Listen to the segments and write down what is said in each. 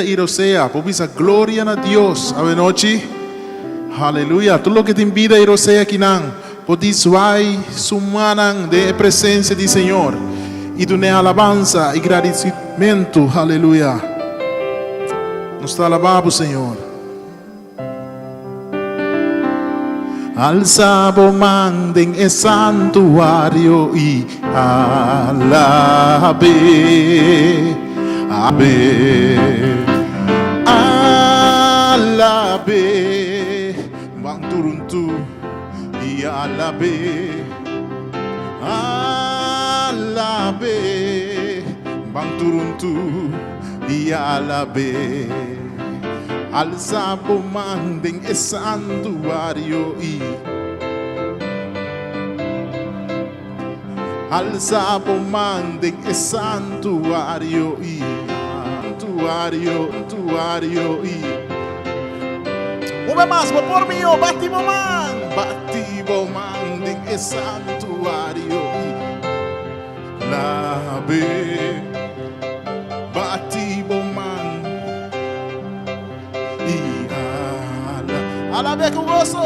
I rosea, por bisa gloria na Dios awenochi. Haleluya. Tur loke tin bida i rosea kinan por di zwaai su mannan den e presencia di Señor i dun'é alabansa i gradisimentu. Haleluya. Nos ta alabá bo, Señor. Alsa bo man den e santuario i alab'é, alab'é, alab'é. Ban turuntu i alab'é, alab'é. Ban turuntu i alab'é. Alsa bo man den e santuario i Alsa bo man den e santuario i Santuario, santuario i Un bes mas, bo por mihó bati bo man Bati bo man den e santuario i Labe bati bo man i ala alabe ku goso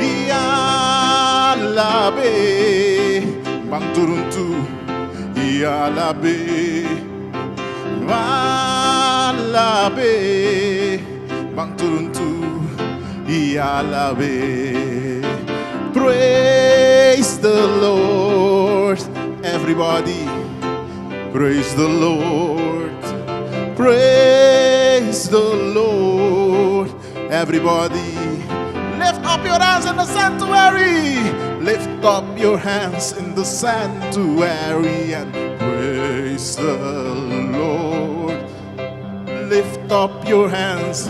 i alabe ban turuntu i alabe alabe ban turuntu i alabe Praise the Lord everybody Praise the Lord Praise the Lord everybody Lift up your hands in the sanctuary Lift up your hands in the sanctuary and praise the Lord Lift up your hands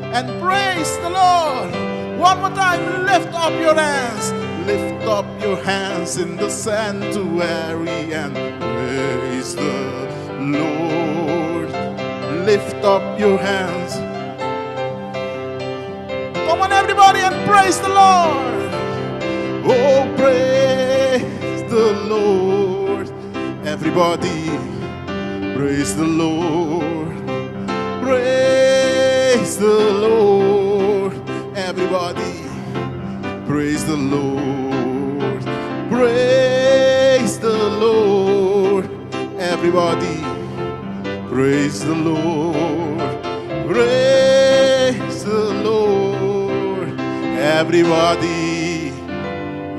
and praise the Lord. One more time, lift up your hands. Lift up your hands in the sanctuary and praise the Lord. Lift up your hands. Come on, everybody, and praise the Lord. Oh, praise the Lord. Everybody, praise the Lord. Praise the Lord. Everybody, praise the Lord. Praise the Lord. Everybody, praise the Lord. Praise the Lord. Everybody,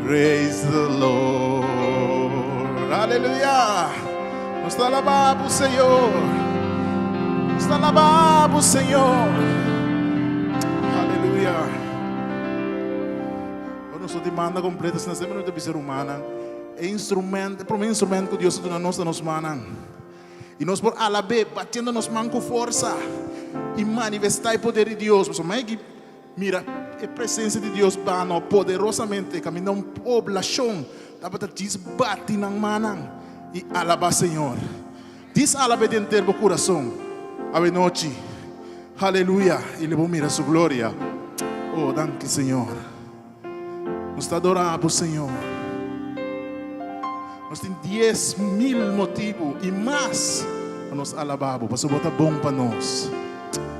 praise the Lord. Aleluya. Nos ta alabá bo, Señor. Nos ta alabá bo, Señor. Aleluya. Ora nos tin banda completo, asina semper nos ta bisa rumannan, e instrument, e prome instrument ku Dios a duna nos ta nos mannan. I nos por alab'é batiendo nos man ku forsa i manifestá e poder di Dios. Pasobra mai ki mira e presensia di Dios bano poderosamente kaminda un poblashon tabata djis bati nan mannan i alabá Señor. Djis alab'é den henter bo kurason awenochi. Haleluya! I lo bo mira su gloria. Oh, danki Señor. Nos ta adorá bo, Señor. Nos tin 10,000 motibu i mas pa nos alabá bo, pasobra bo ta bon pa nos.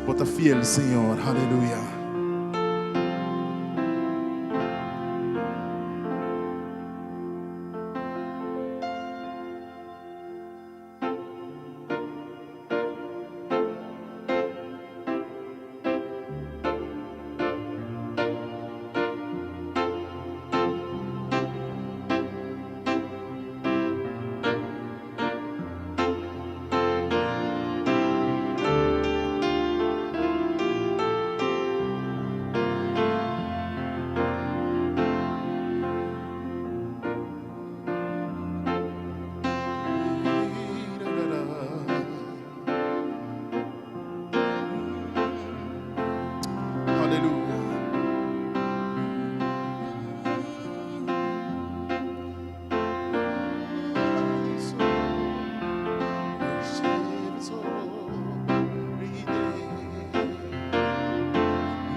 Bo ta fiel, Señor. Haleluya.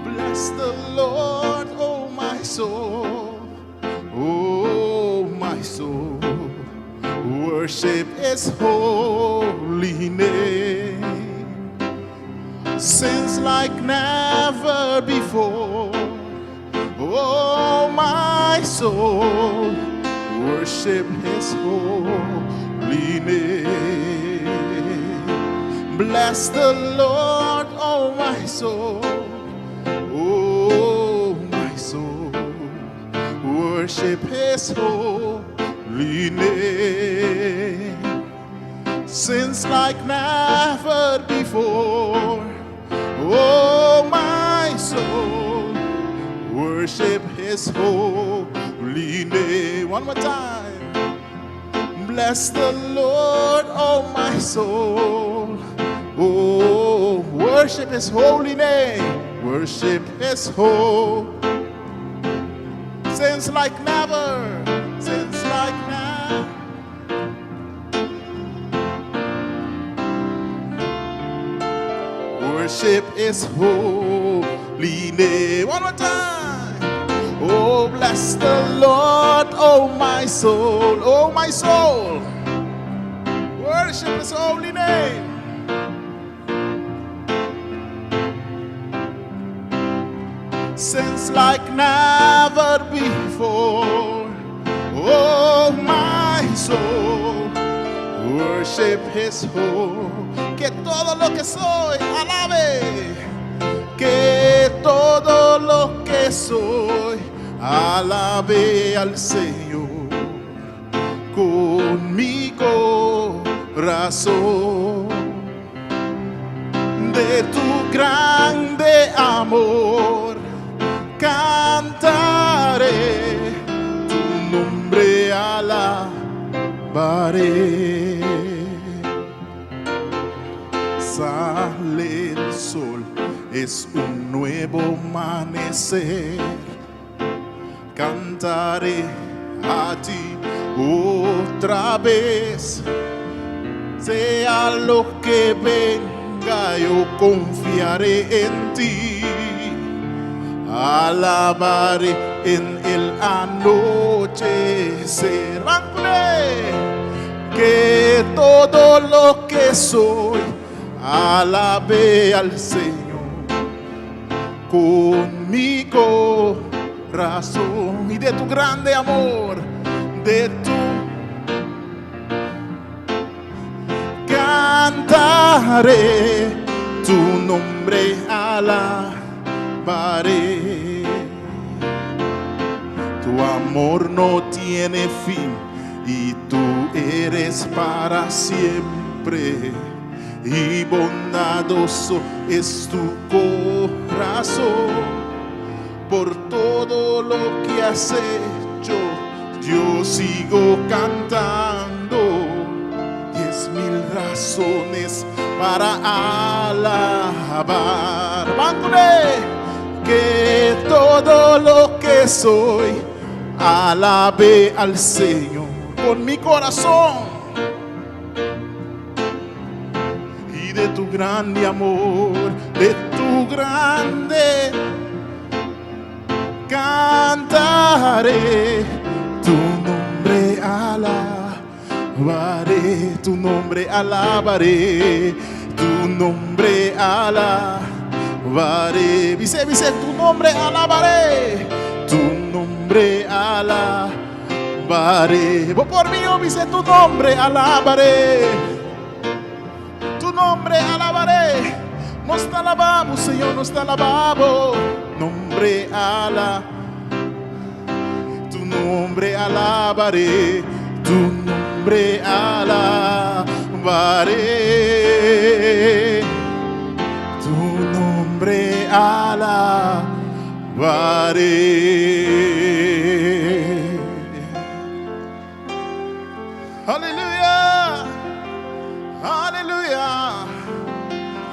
Bless the Lord, oh my soul, oh my soul, worship His holy name. Since like never before. Oh, my soul, worship His holy name. Bless the Lord, oh my soul. Oh, my soul, worship His holy name. Since like never before, oh, my soul, worship His holy name. One more time. Bless the Lord, oh my soul. Oh, worship His holy name. Worship His holy. Since like never, since like never. Worship His holy name. One more time. Oh, bless the Lord, oh my soul, oh my soul. Worship His holy name. Since like never before, oh my soul, worship His holy. Que todo lo que soy, alabe. Que todo lo que soy, alabe al Señor con mi corazón. De tu grande amor cantaré, tu nombre alabaré. Sale el sol, es un nuevo amanecer. Cantaré a ti otra vez. Sea lo que venga, yo confiaré en ti. Alabaré en el anochecer. Ban kuné. Que todo lo que soy, alabe al Señor con mi corazón y de tu grande amor, de tu cantaré, tu nombre alabaré. Tu amor no tiene fin y tú eres para siempre. Y bondadoso es tu corazón por todo lo que has hecho. Yo sigo cantando 10,000 razones para alabar. Ban kuné. Que todo lo que soy alabe al Señor con mi corazón y de tu grande amor, de tu grande cantaré, tu nombre alabaré, tu nombre alabaré, tu nombre alabaré. Bis'é, bis'é, tu nombre alabaré, tu nombre alabaré. Bo por mi, bis'é, tu nombre alabaré, tu nombre alabaré. Nos ta alabá Bo, Señor, nos ta alabá Bo. Nombre ala. Tu nombre alabaré, tu nombre alabaré. Tu nombre alabaré. Aleluya! Aleluya!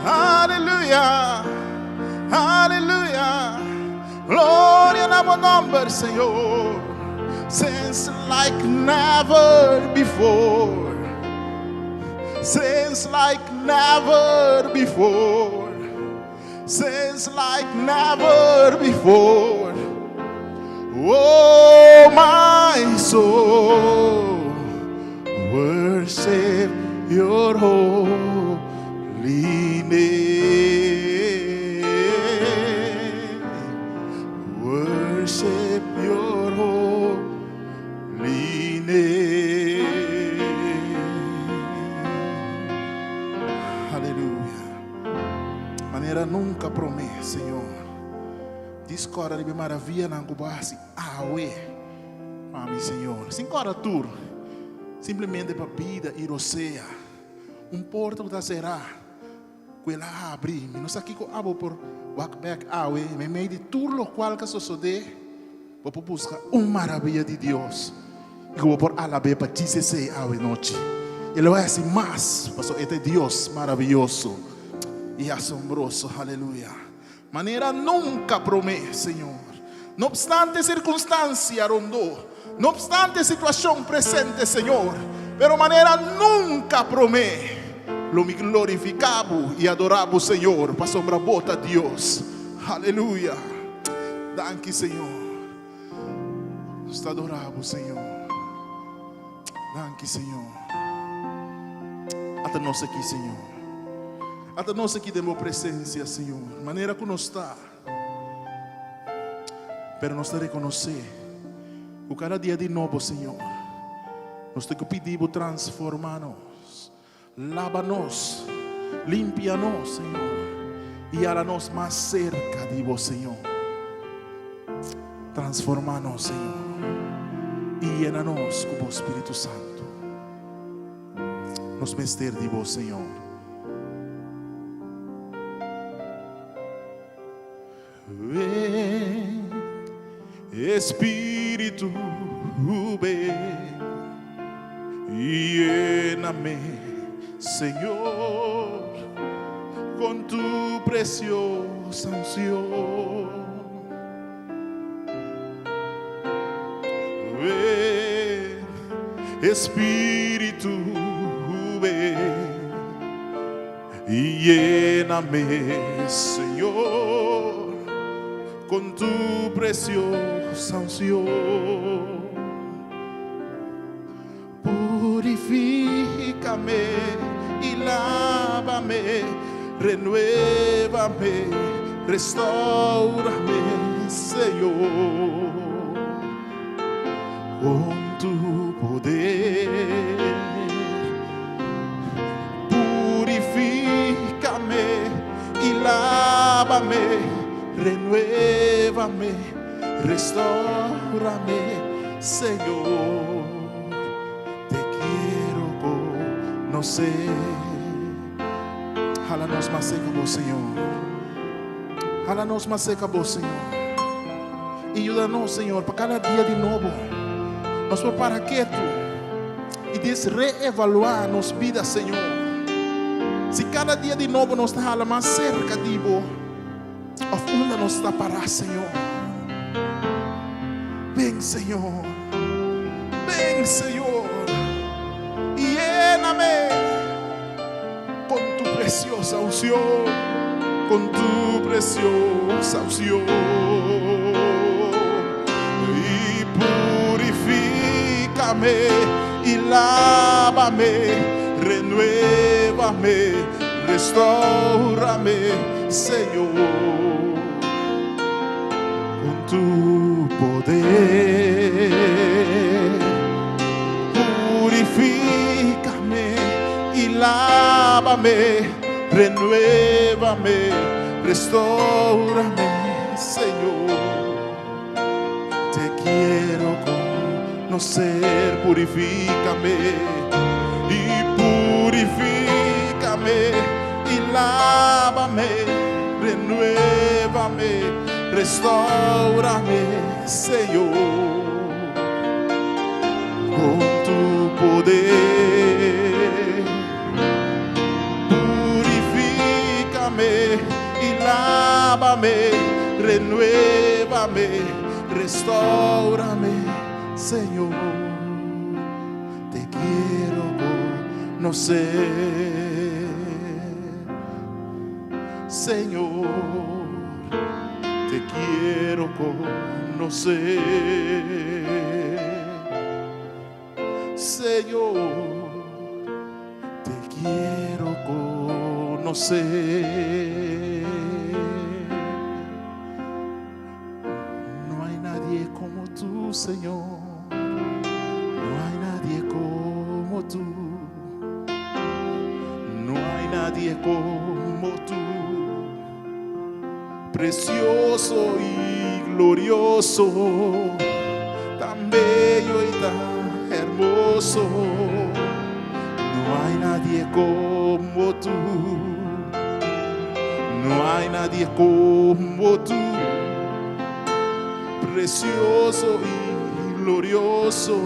Aleluya! Aleluya! Gloria na bo nòmber, Señor. Since like never before. Since like never before. Since like never before. Oh, my soul, worship your holy name. Aleluya. Manera nunka promé, Señor. Dis kòrda riba e maravianan ku bo a hasi awe pa mi, Señor. Sin kòrda tur, simplemente pa bida i rosea. Un porta ku ta será, ku el a habri. Mi no sa kiko abo por wak bèk awe, meimei di tur lokual ku a sosodé, bo por buska un maravia di Dios i ku bo por alab'é pa djis esei awe nochi. El lo hasi mas, pasobra e ta e Dios maravioso i asombroso. Aleluya! Manera nunka promé, Señor. No opstante sirkunstansia rondó, no opstante situashon presente, Señor, pero manera nunka promé, lo mi glorifiká Bo i adorá Bo, Señor, pasobra Bo ta Dios. Aleluya! Danki, Señor. Nos ta adorá Bo, Señor. Danki, Señor. Ata nos aki, Señor. Ata nos aki den Bo presencia, Señor. Manera cu nos ta. Pero nos ta reconoce cu cada dia di nobo, Señor, nos ta cu pidi Bo transforma nos. Laba nos, limpia nos, Señor, y hala nos mas cerca di Bo, Señor. Transforma nos, Señor, y yena nos cu Bo Spiritu Santo. Nos mester di Bo, Señor. Ven, Espíritu, ven y lléname, Señor, con tu preciosa unción. Ven, Espíritu, ven y lléname, Señor, con tu preciosa unción. Purifícame y lávame, renuévame, restaurame, Señor, con tu poder. Purifícame y lávame, renuévame, restaurame, Señor. Te quiero conocer. Hala nos mas cerca bo, Señor. Hala nos mas cerca bo, Señor. Y yuda nos, Señor, pa cada dia di nobo nos por para ketu y des reevaluá nos bida, Señor. Si cada dia di nobo nos ta hala mas cerca di bo, of unda nos ta pará, Señor. Ven, Señor. Ven, Señor. Y lléname con tu preciosa unción, con tu preciosa unción. Y purifícame y lávame, renuévame, restaurame, Señor, con tu poder. Purifícame y lávame, renuévame, restaurame, Señor. Te quiero conocer, purifícame y purifícame y lávame, renuévame, restaurame, Señor, con tu poder. Purifícame y lávame, renuévame, restaurame, Señor. Te quiero conocer, Señor. Te quiero conocer, Señor. Te quiero conocer. No hay nadie como tú, Señor. No hay nadie como tú. No hay nadie. nadie como tú, precioso y glorioso, tan bello y tan hermoso. No hay nadie como tú, no hay nadie como tú, precioso y glorioso,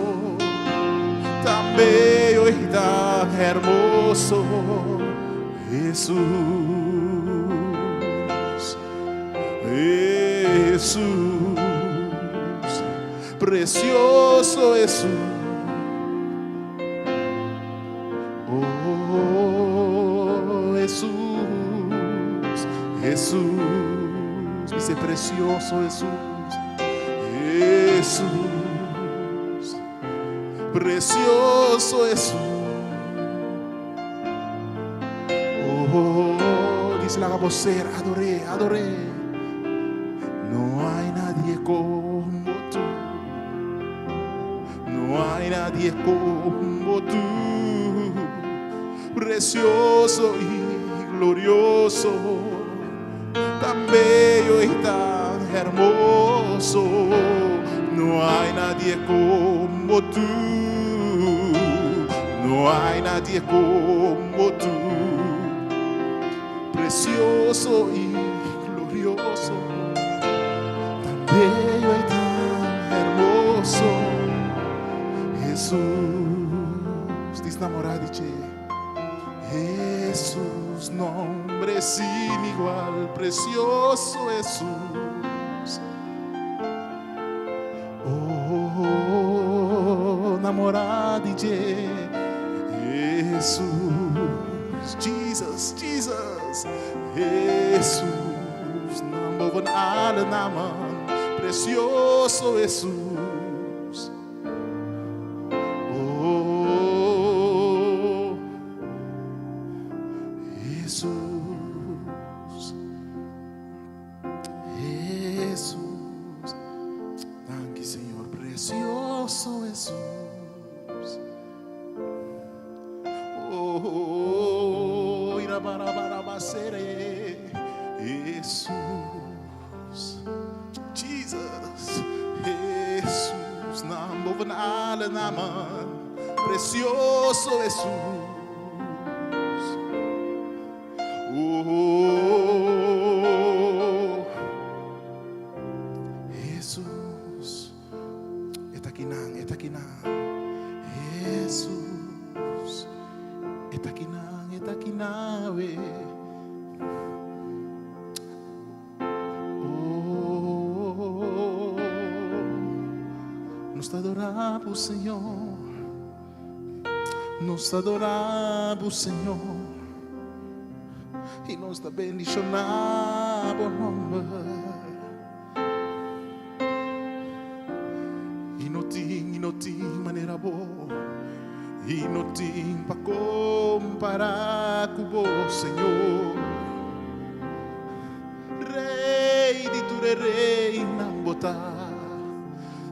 tan bello y tan hermoso, Jesús, Jesús, precioso Jesús. Oh, Jesús, Jesús, dice precioso Jesús, Jesús, precioso Jesús. Oh, dice la vocera, ador'é, ador'é. No hay nadie como tú. No hay nadie como tú. Precioso y glorioso, tan bello y tan hermoso. No hay nadie como tú. No hay nadie como tú. Precioso y glorioso, tan bello y tan hermoso. Jesús, dice namorá dice, Jesús, nombre sin igual, precioso Jesús. Oh, namorá dice, Jesús, Jesus, Jesus, Jesús, naam boven alle namen, precioso Jesús. Oh, Jesús, Jesús, danki Señor, precioso Jesús. Oh, irabarabarabaseré, Jesús, Jesus, Jesús, naam boven alle namen, precioso Jesús. Oh, Jesús, e ta akinan, e ta akinan. Jesús, e ta akinan, e ta akinan, we. Oh, nos ta adorá bo, Señor. Nos ta adorá bo, Señor. I nos ta bendishoná bo nòmber. I no tin, i no tin manera bo. I no tin pa kompará ku bo, Señor. Rei di tur reinan bo ta.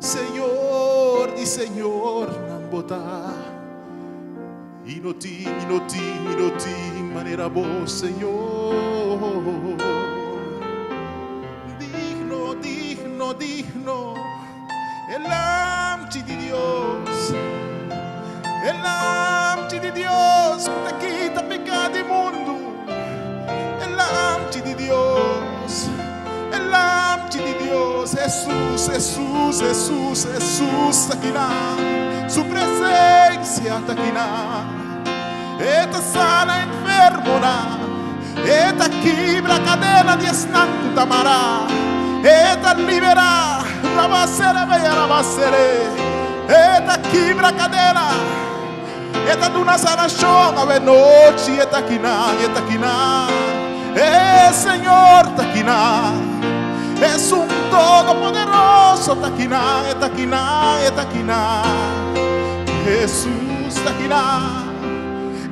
Señor di señornan bo ta. I no tin, i no tin, i no tin manera bo, Señor. Digno, digno, digno, e Lamchi di Dios, e Lamchi di Dios ku ta kita piká di mundu, e Lamchi di Dios, e Lamchi di Dios, Hesus, Hesus, Hesus, Hesus ta akinan, Su presensia ta akinan. E ta sana enfermonan, E ta kibra kadena di esnan ku ta mará, E ta liberá, rabasere beya rabasere, E ta kibra kadena, E ta duna sanashon awe nochi, E ta akinan, E ta akinan, E Señor ta akinan, Esun Todopoderoso ta akinan, E ta akinan, E ta akinan, Hesus ta akinan.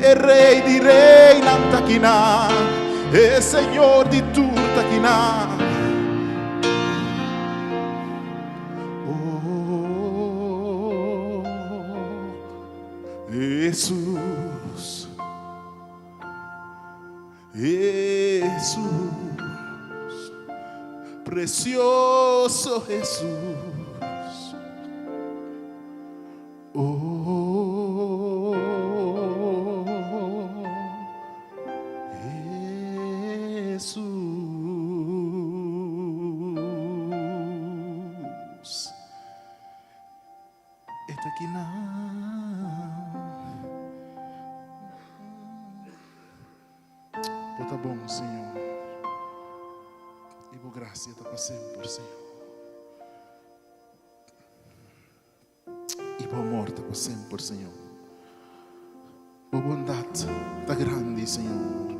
E Rei di reinan ta akinan, e Señor di tur ta akinan. Oh, Hesus. Hesus, precioso Hesus. Oh, Hesus. E ta kinan. Bo ta bon, Señor. I bo gracia ta pa semper, Señor. I bo amor ta pa semper, Señor. Bo bondat ta grandi, Señor.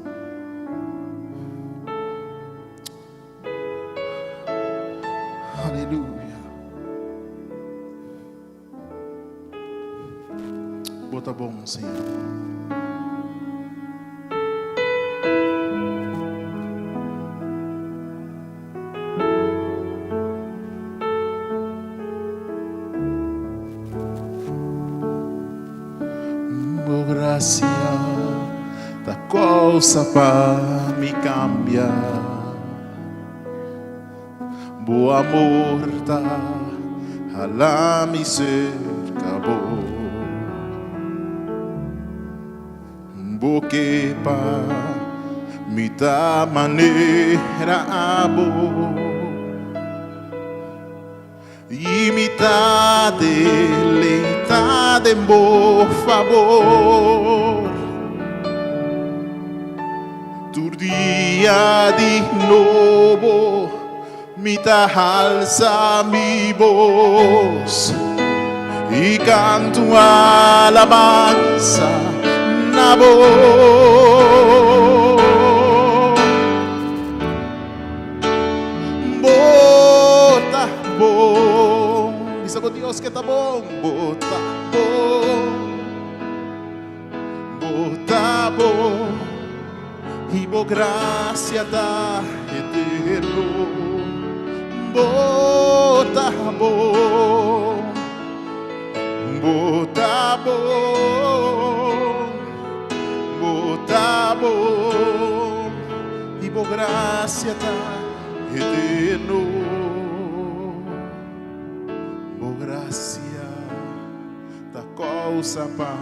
Aleluya. Bo ta bon, Señor. Bo gracia ta causa pa mi cambia. Bo amor ta hala mi cerca bo. Bo ke pa mi ta manera abo. I mi ta deleitá den bo fabor. Tur dia di nobo mi ta halsa mi bos i kantu alabansa na bo. Bo ta bon. Bisa bo Dios ke ta bon. Bo ta bon. Bo ta bon. I bo gracia ta eterno. Bo ta bon. Bo ta bon. Bo ta bon. I bo gracia ta eterno. Bo gracia ta causa pa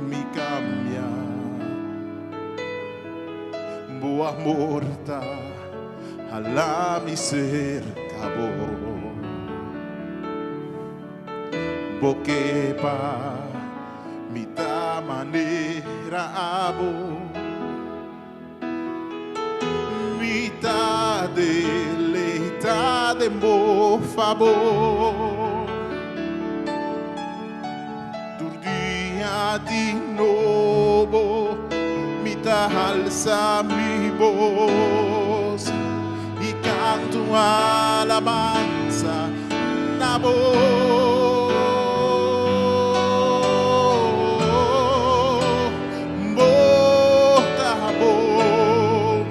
mi cambia. Bo amor ta hala mi cerca bo. Bo ke pa mi ta manera abo. Mi ta deleitá den bo fabor. Tur dia di nobo mi ta halsa mi bos i kantu un alabansa na bo. Bo ta bon,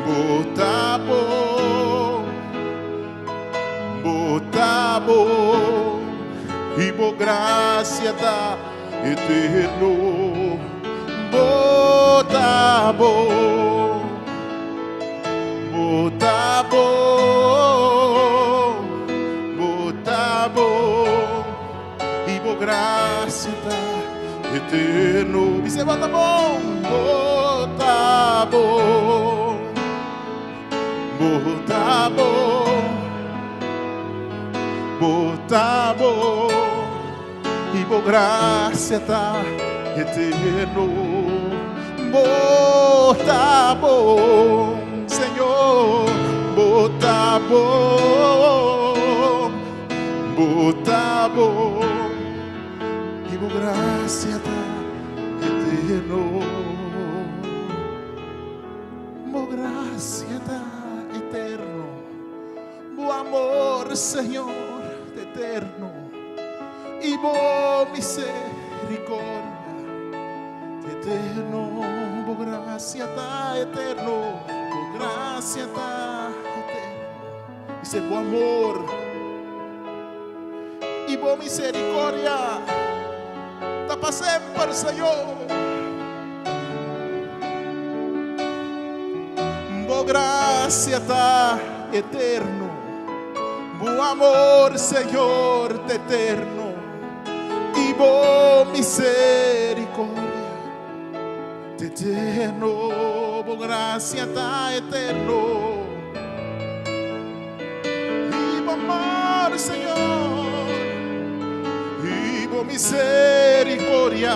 bo ta bon, bo ta bon, i bo gracia ta eterno. Bo ta bon, bo ta bon, bo ta bon. I bo gracia ta eterno. Bis'é bo ta bon, bo ta bon, bo ta bon, bo ta bon. I bo gracia ta eterno. Bo ta bon, Señor, bo ta bon. Bo ta bon i bo gracia ta eterno. Bo gracia ta eterno. Bo amor, Señor, ta eterno. I bo misericordia ta eterno. Bo gracia ta eterno. Bo gracia ta eterno. Dice bo amor y bo misericordia ta pa semper, Señor. Bo gracia ta eterno. Bo amor, Señor, ta eterno. I bo misericordia ta eterno. Bo gracia ta eterno. I bo amor, Señor, i bo misericordia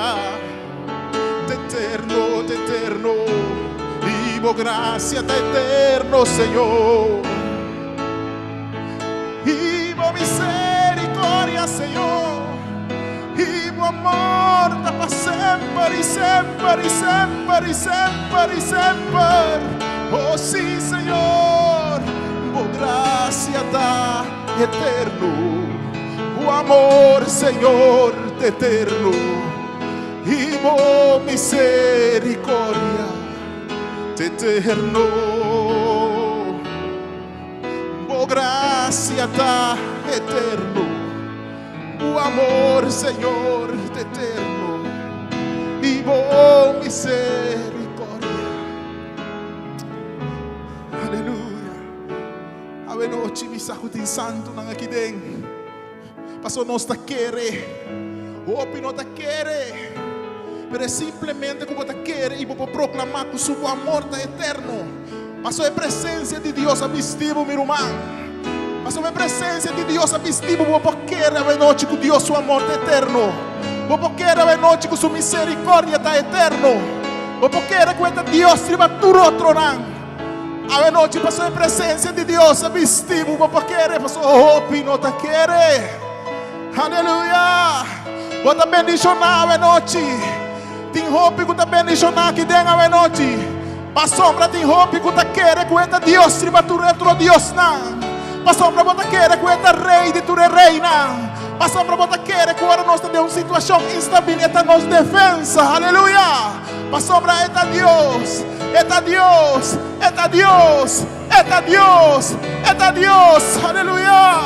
ta eterno, ta eterno. I bo gracia ta eterno, Señor. I bo misericordia, Señor. I bo amor ta pa semper i semper i semper i semper i semper. Oh, si, Señor. Bo gracia ta eterno. Bo amor, Señor, ta eterno. I bo misericordia ta eterno. Bo gracia ta eterno. Bo amor, Señor, ta eterno. I bo misericordia. Aleluya. Awe nochi mi sa ku tin santunan aki den. Paso nos ta kere. Hopi no ta kere. Pero e simplemente ku bo ta kere i bo por proklamá ku su bo amor ta eterno. Paso e presensia di Dios a bisti bo, mi ruman. Paso e presensia di Dios a bisti bo, bo por kere awe nochi ku Dios su amor ta eterno. Bo por kere awe nochi ku su misericordia ta eterno. Bo por kere ku e ta Dios riba tur otronan. Awe nochi paso e presensia di Dios a bisti bo, bo por kere, paso hopi no ta kere. Aleluya! Bo ta bendishoná awe nochi. Tin hopi ku ta bendishoná aki den awe nochi. Pasobra tin hopi ku ta kere ku e ta Dios riba tur otro diosnan. Pasobra bo ta kere ku e ta Rei di tur e reinan. Pasobra bo ta kere ku ora nos ta den un situashon instabil e ta nos defensa. Aleluya! Pasobra e ta Dios, e ta Dios, e ta Dios, e ta Dios, e ta Dios. Aleluya!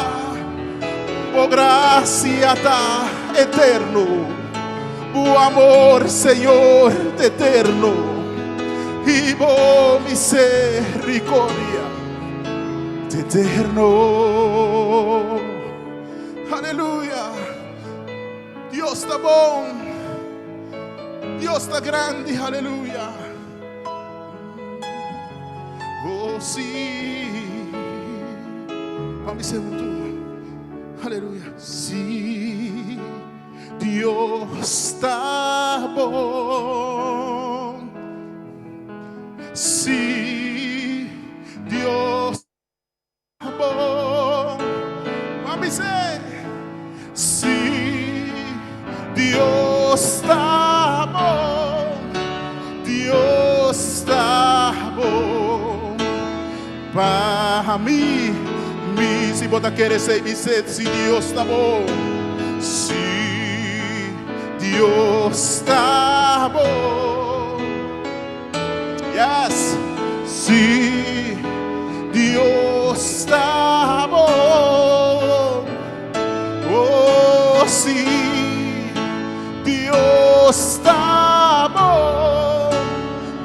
Bo gracia ta eterno. Bo amor, Señor, ta eterno. I bo misericordia ta eterno. Aleluya. Dios ta bon. Dios ta grandi. Aleluya. Oh, si. Pa mi segundo. Aleluya. Si. Dios ta bon. Si. Dios ta bon. Ban bis'é. Si. Dios ta bon. Dios ta bon. Pa mi, mi, si bo ta kere esei, bis'é, si Dios ta bon. Si Dios ta bon. Yes. Si Dios ta bon. Oh, si Dios ta bon.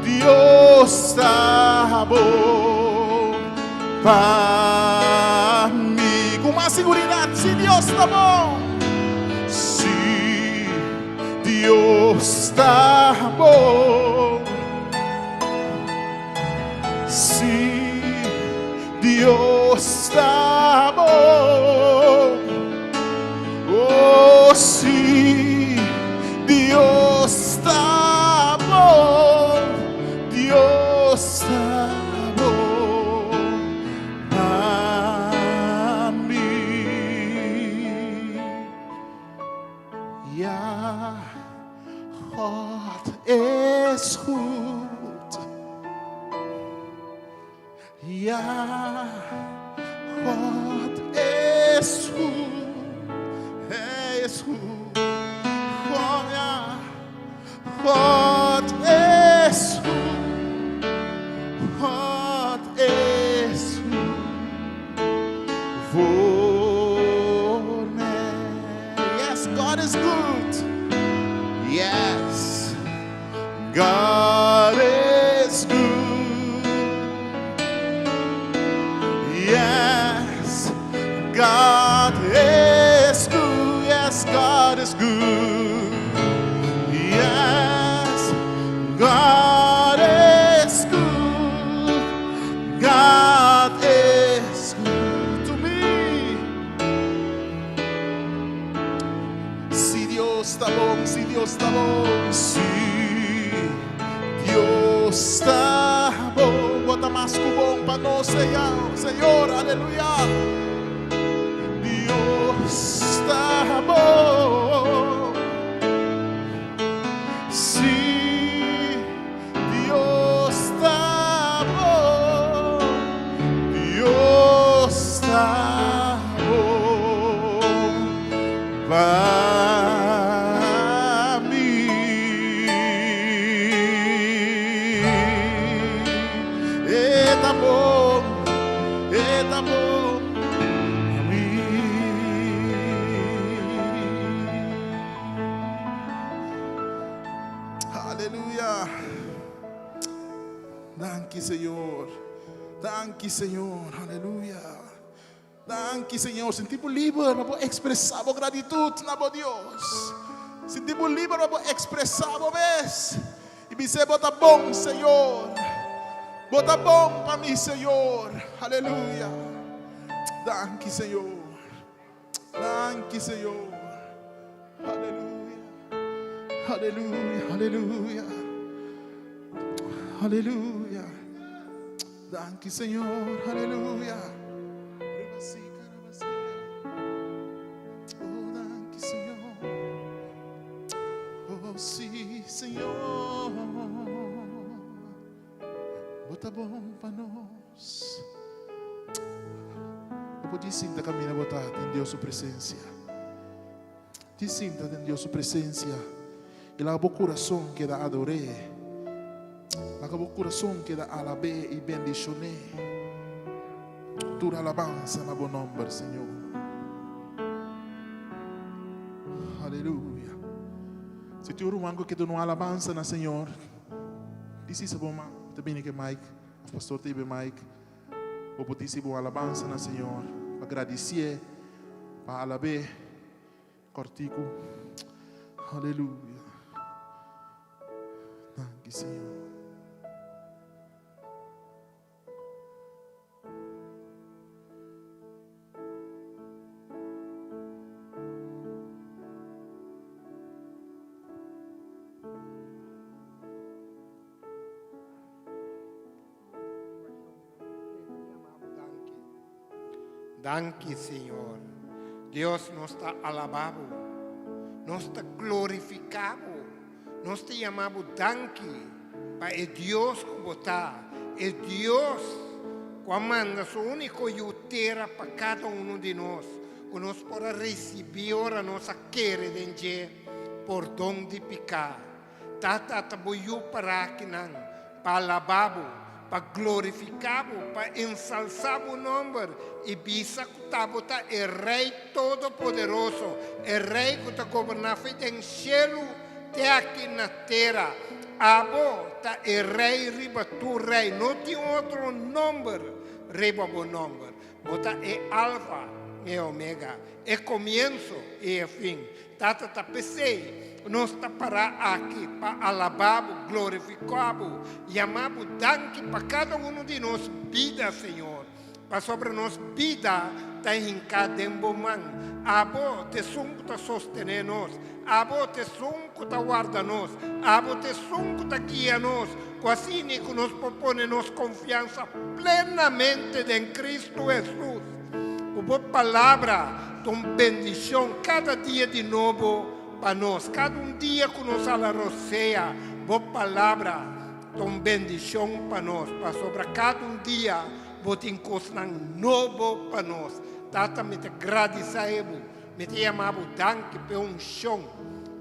Dios ta bon pa mi. Ku mas siguridat, si Dios ta bon. Si Dios ta bon. Si Dios ta bon. Oh, si Dios ta bon. Dios ta bon pa mi. Ja, God is goed. Ja, God is goed. Hij is goed. God, ja. God is goed. God is goed. Voor mij. Yes, God is good. Yes. God is good. nos, Señor. Aleluya. Dios ta bon. Sí, Dios ta bon. Dios ta bon pa mi. E ta bon, e ta bon pa mi. Aleluya. Danki Señor. Danki Señor. Aleluya. Danki Señor. Sinti bo liber pa bo expresa bo gratitud na bo Dios. Sinti bo liber pa bo expresa bo mes. I bis'é bo ta bon Señor. Bo ta bon pa mi Señor. Aleluya. Danki Señor. Danki Señor. Aleluya. Aleluya. Aleluya. Aleluya. Danki Señor. Aleluya. Oh, danki Señor. Oh, sí, Señor. Bo ta bon pa nos. Bo por sinta kaminda bo ta den Dios su presensia. Di sinta den Dios su presensia i laga bo kurason keda ador'é. Laga bo kurason keda alab'é i bendishon'é. Tur alabansa na bo nòmber, Señor. Aleluya. Si tin un ruman ku ke duna un alabansa na Señor, di sisa bo man. Ta bini ku e mic, òf pastor ta hiba e mic. Bo por disi bo alabansa na Señor pa gradisié, pa alab'é. Kòrtiku. Aleluya. Danki, Señor. Danki, Señor. Dios, nos ta alabá Bo. Nos ta glorifiká Bo. Nos ta yama Bo danki pa e Dios ku Bo ta, e Dios ku a manda Su úniko Yu tera pa kada unu di nos, ku nos por a risibí ora nos a kere den dje pordon di piká. Tata ta bo yu pará akinan pa alabá bo, pa glorifiká bo, pa ensalsá bo nòmber i bisa ku ta bo ta e Rei Todopoderoso, e Rei ku ta goberná fo'i den shelu te aki na tera. Abo ta e Rei riba tur rei. No tin otro nòmber riba bo nòmber. Bo ta e Alfa i e Omega, e komienso i e fin. Tata ta p'esei nos ta pará aki pa alabá bo, glorifiká bo, yamá bo danki pa kada unu di nos bida, Señor, pasobra nos bida ta hinká den bo man. Abo ta esun ku ta sostené nos, abo ta esun ku ta warda nos, abo ta esun ku ta guia nos, ku asina ku nos por pone nos konfiansa plenamente den Kristu Hesus. Ku bo palabra ta un bendishon kada dia di nobo pa nos. Kada un dia ku nos a la rosea, bo palabra ta un bendishon pa nos, pasobra kada un dia bo tin kosnan nobo pa nos. Tata, mi ta gradisá bo, mi ta yama bo danki p'e unshon,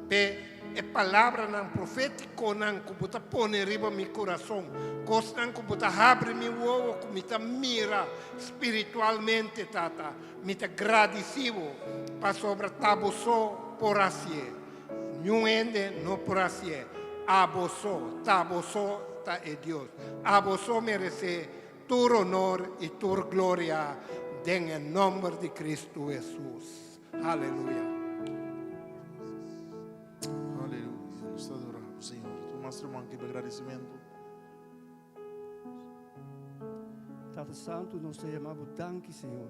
p'e. E palabranan profétikonan ku bo ta pone riba mi kurason, kosnan ku bo ta habri mi wowo ku mi ta mira spiritualmente, Tata, mi ta gradisí bo pasobra ta bo so por hasié. Niun hende no por hasié. Abo so, ta bo so ta e Dios. Abo so meresé tur honor i tur gloria den e nòmber di Kristu Hesus. Aleluya. Aleluya. Nos ta adorá bo, Señor. Tur mas ruman ke agradecimento. Tata Santu, nos ta yama bo danki, Señor.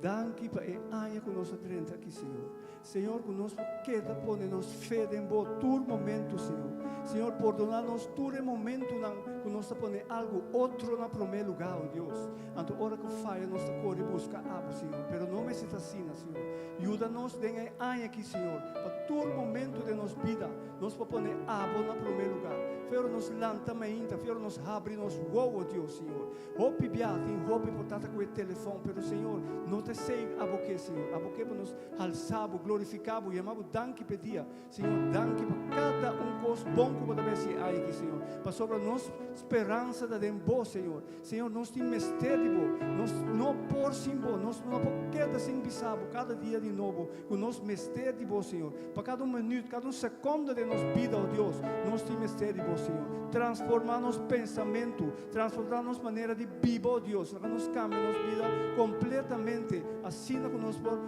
Danki pa e aña ku nos a drenta aki, Señor. Señor, ku nos por keda pone nos fe den bo tur momento, Señor. Señor, pordona nos tur e momentunan. ku nos ta pone algu otro na promé lugá, o Dios. Anto ora ku faya nos ta kore buska abo, Señor. Pero no mester ta asina, Señor. Yuda nos den e aña aki, Señor, pa tur momento den nos bida nos por pone abo na promé lugá. Fe ora nos lanta mainta, fe ora nos habri nos wowo, Dios, Señor. Hopi bia tin hopi por tata ku e telefòn, pero Señor, no ta esei abo ke, Señor. Abo ke pa nos halsa bo, glorifiká bo, yama bo danki p'e dia. Señor, danki pa kada un kos bon ku bo ta besi e aña aki, Señor. Pasobra nos speransa ta den bo, Señor. Señor, nos tin mester di bo. Nos no por sin bo. Nos no por keda sin bisa bo kada dia di nobo ku nos mester di bo, Señor. Pa kada un minüt, kada un sekondo den nos bida, o Dios, nos tin mester di bo, Señor. Transformá nos pensamentu, transformá nos manera di biba, o Dios. Laga nos kambia nos bida kompletamente, asina ku nos por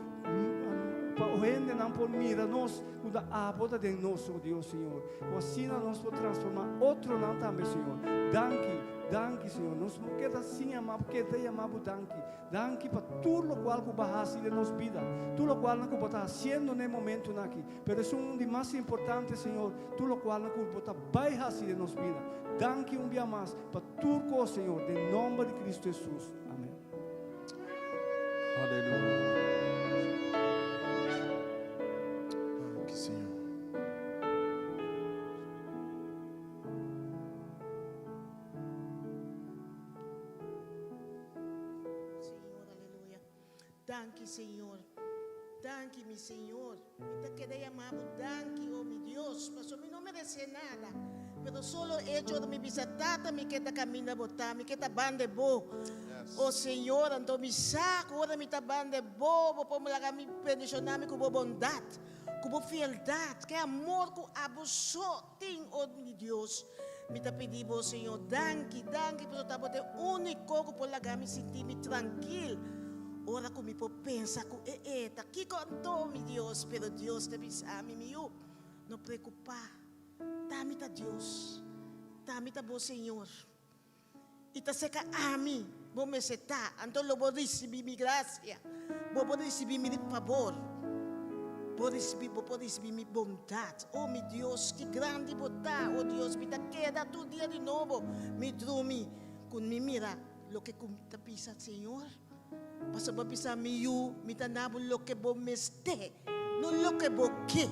Pa hendenan por mira nos ku ta abo ta den nos, o Dios, Señor. Ku asina nos por transformá otronan tambe, Señor. Danki, danki, Señor. Nos no keda sin yama bo, keda yama bo danki. Danki pa tur lokual ku bo a hasi den nos bida, tur lokualnan ku bo ta hasiendo na e momentunan aki. Pero esun un di mas importante, Señor, tur lokualnan ku bo ta bai hasi den nos bida. Danki un bia mas pa tur kos, Señor, den nòmber di Kristu Hesus. Amen. Aleluya. Danki, Señor. Señor, aleluya. Danki, Señor. Danki, mi Señor. Mi ta keda yama bo danki, oh mi Dios, pasobra mi no meresé nada. Pero solo echo ora mi bisa, Tata, mi ke ta kaminda bo ta, mi ke ta banda bo. Oh Señor, anto mi sa ku ora mi ta banda bo, bo por laga mi bendishoná mi ku bo bondat, ku bo fieldat, ku e amor ku abo so tin, oh mi Dios. Mi ta pidi bo, Señor, danki, danki pasobra ta bo ta e úniko ku por laga mi sinti mi trankil ora ku mi por pensa ku e e ta kiko anto, mi Dios. Pero Dios ta bisa mi, Mi yu, no preokupá, ta mi ta Dios, ta mi ta bo Señor, i ta seka ami bo mester ta, anto lo bo risibí mi grasia, bo por risibí mi fabor, bo risibí, bo por risibí mi bondat. O mi Dios, ki grandi bo ta! O Dios, mi ta keda tur dia di nobo, mi drumi ku mi mira loke ku mi ta bisa, Señor, pasobra bo a bisa mi yu, mi ta na bo loke bo mester, no loke bo ke.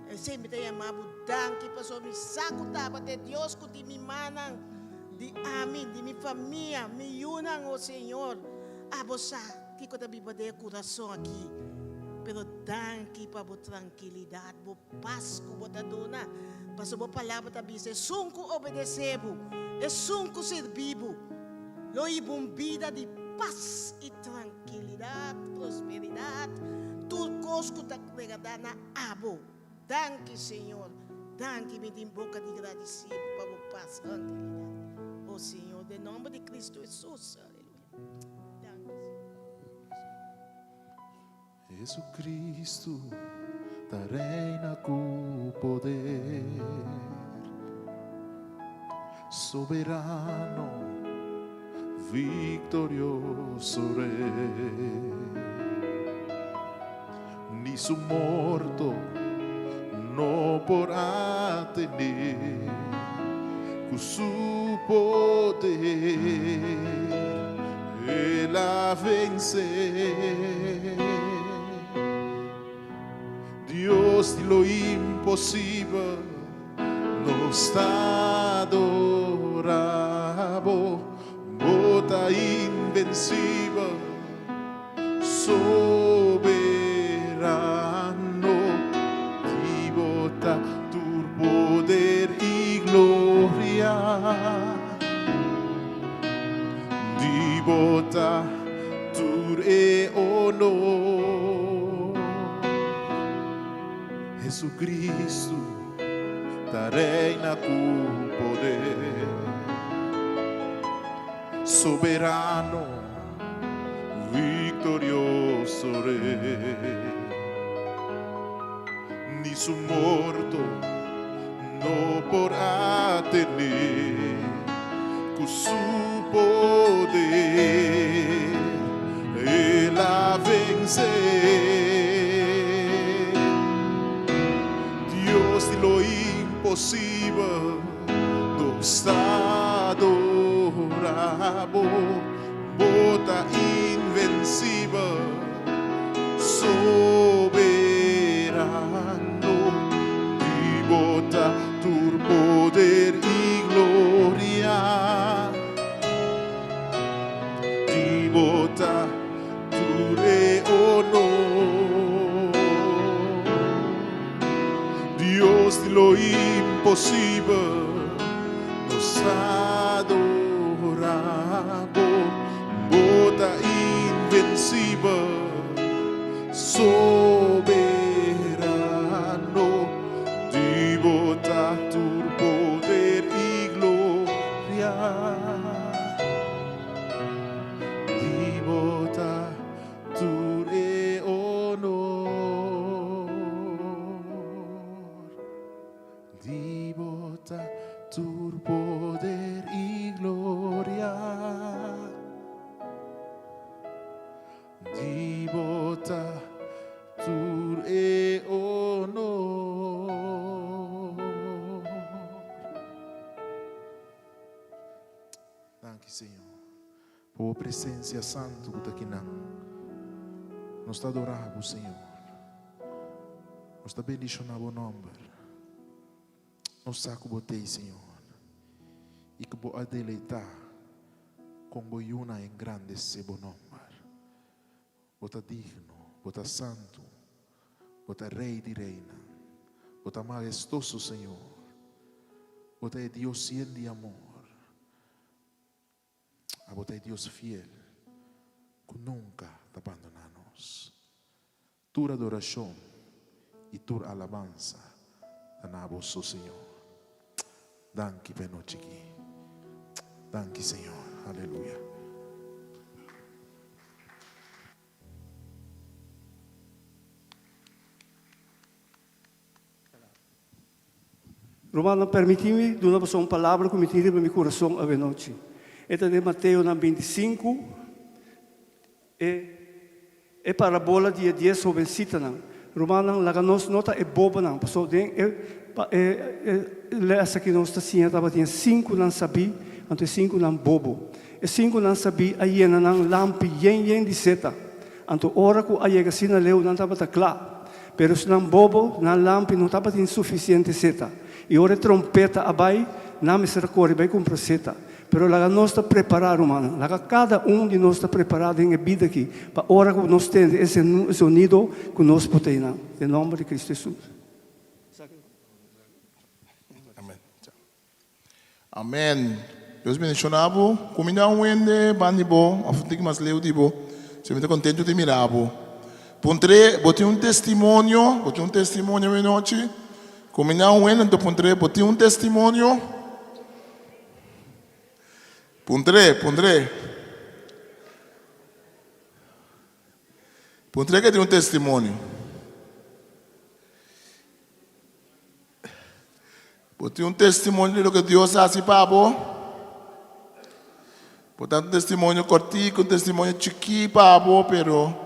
Esei mi ta yama bo danki pasobra mi sa ku tabata e Dios ku tin mi mannan di ami, di mi famia, mi yunan, o Señor. Abo sa kiko ta biba den e kurason aki. Pero danki pa bo trankilidat, bo pas ku bo ta duna, pasobra bo palabra ta bisa, Esun ku obedesé bo, esun ku sirbi bo, lo hiba un bida di pas i trankilidat, prosperidat, tur kos ku ta regardá na Abo. Danki Señor, danki mi tin boca di gradicibo pa bo paz tranquilidad. Oh Señor, den nomber di Cristo Jesus, aleluya. Danki Señor. Jesucristo ta reina cu poder, soberano, victorioso Rey. Ni su morto no por a tene, cu su poder el a vence. Dios di lo imposibel nos ta adora bo, bo ta invencibel. Soberano, di bo ta tur poder i gloria. Di bo ta tur e honor. Jesucristo ta reina cu poder. Soberano. Victorioso Rey. Ni su morto no por a tene, cu su poder el a vence. Dios di lo imposibel nos ta. Bo, Bo ta invencibel, soberano, di Bo ta tur poder i gloria, di Bo ta tur e honor. Dios di lo imposibel, nos adora Bo, Bo ta invencibel, soberano, di Bo ta tur poder i gloria, di Bo ta tur e honor. Di Bo ta tur poder i gloria. Di Bo ta tur e honor. Danki Señor pa bo presencia santo cu ta akinan. Nos ta adora bo Señor. Nos ta bendiciona bo nomber. Nos sa cu bo t'ey Señor y cu bo a deleita con bo yuna engrandece bo nomber. Bo ta digno, bo ta santu, bo ta Rey di reynan, bo ta mahestoso Señor, bo ta e Dios yen di amor, abo ta e Dios fiel cu nunca ta bandona nos. Tur adoracion y tur alabansa ta na abo so Señor. Danki pa e nochi aki. Danki Señor. Aleluya. Rumannan, permití mi duna boso un palabra ku mi tin riba mi kurason awenochi. E ta den Mateonan 25, e e parabola di e dies hobensitanan. Rumannan, laga nos no ta e bobonan, pasobra den e e e lès aki nos ta siña tabatin e sinkunan sabí anto e sinkunan bobo. E sinkunan sabí a yena nan lampi yen yen di seta. Anto ora ku a yega asina leu nan tabata kla. Pero esnan bobo, nan lampi no tabatin sufisiente seta. I ora e trompeta a bai, nan mester a kore bai kumpra seta. Pero laga nos ta prepará, rumannan. Laga kada un di nos ta prepará den e bida akí, pa ora ku nos tende e zonido ku nos por ta einan. Den nòmber di Kristu Hesus. Amen. Amen. Dios bendiciona bo. Cuminda un hende bandi bo of un tiki mas leu di bo. Si mi ta contento di mira bo. Puntr'é, bo tin un testimonio? Bo tin un testimonio awe nochi? Cuminda un hende anto puntr'é, bo tin un testimonio? Puntr'é, puntr'é. Puntr'é ke tin un testimonio. Bo tin un testimonio di loke Dios a hasi pa bo? Por ta un testimonio kortiku, un testimonio chikí pa bo, pero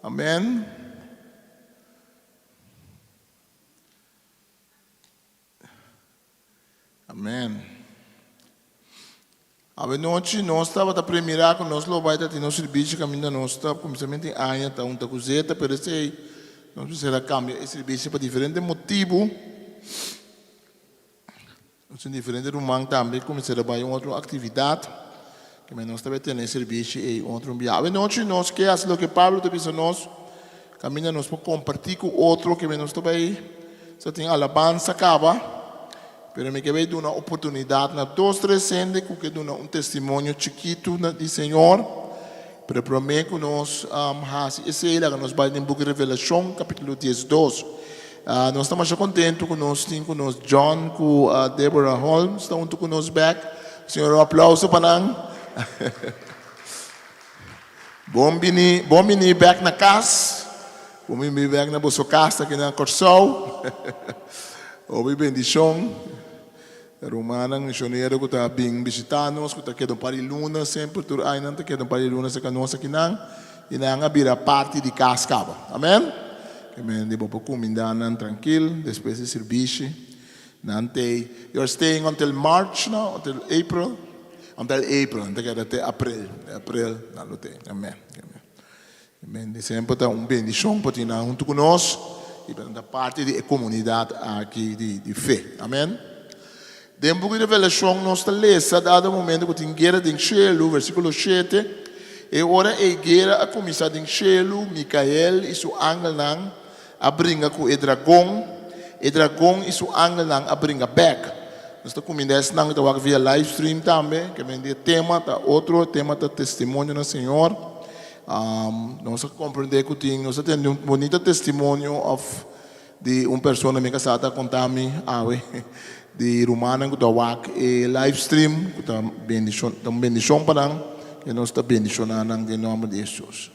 Amen. Amen. Awenochi nos tabata premirá ku nos lo bai ta tin nos sirbishi kaminda nos ta kuminsamentu di aña ta hunta ku Zeta, pero esei nos mester a kambia e sirbishi pa diferente motibu. Nos tin diferente ruman tambe ku mester a bai un otro aktividat, ke men nos ta bai tene e sirbishi ei un otro bia. Awenochi nos ke hasi loke Pablo ta bisa nos, kaminda nos por kompartí ku otro, ke men nos ta bai sa tin alabansa kaba. Pero mi ke bai duna oportunidat na dos tres hende ku ke duna un testimonio chikitu na di Señor. Pero promé ku nos hasi esei laga nos bai den buki Revelashon kapítulo diesdos. Nos ta masha kontentu ku nos tin ku nos John ku Deborah Holmes ta huntu ku nos bèk. Señor un aplauso pa nan. Bon bini bon bini bèk na kas. Bo mi mi bek na boso kas aki na Kòrsou. Hopi bendishon. Rumannan misionero ku ta bin bishitá nos, ku ta keda un par di luna semper, tur aña nan ta keda un par di luna serka nos akinan, i nan a bira parti di kas kaba. Amen. Ke men di bo por kumindá nan trankil despues di sirbishi. Nan t'ei, you are staying until March now, until April? Anto April, nan ta keda te april, april nan lo te. Amen. Amen. Amen. Di semper ta un bendishon pa tin nan huntu ku nos i pa nan ta parti di e komunidat aki di di fe. Amen. Den buki di Revelashon nos ta lesa dado momento ku tin guera den shelu, versíkulo shete, E ora ei guera a kuminsá den shelu, Mikael i su angelnan a bringa ku e dragon, e dragon i su angelnan a bringa bèk. Nos ta kuminda esnan ku ta wak via live stream tambe, ke men di e tema ta otro, e tema ta testimonio na Señor. Nos a komprendé ku tin, nos a tende un bonita testimonio òf di un persona, mi kasá ta konta mi awe, di rumannan ku ta wak e live stream, ku ta bendishon, ta un bendishon pa nan, i nos ta bendishoná nan den nòmber di Hesus.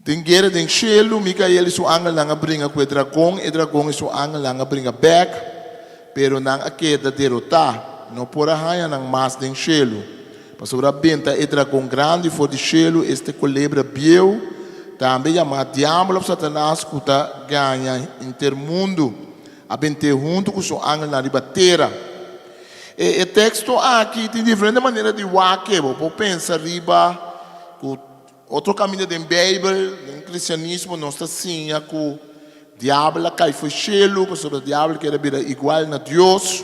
Den guera den shelu, Mikael i su angelnan a bringa ku e dragon, e dragon i su angelnan a bringa bèk, pero nan a keda derotá. No por a haña nan mas den shelu, pasobra a benta e dragon grandi for di shelu, este kolebra bieu, tambe yamá Diabel òf Satanas, ku ta gaña henter mundu, a bent'é huntu ku su angelnan riba tera. E teksto aki tin diferente manera di wak e. Bo por pensa riba ku Otro kaminda den Beibel, den kristianismo nos ta siña ku diabel a kai for shelu pasobra diabel kier a bira igual na Dios.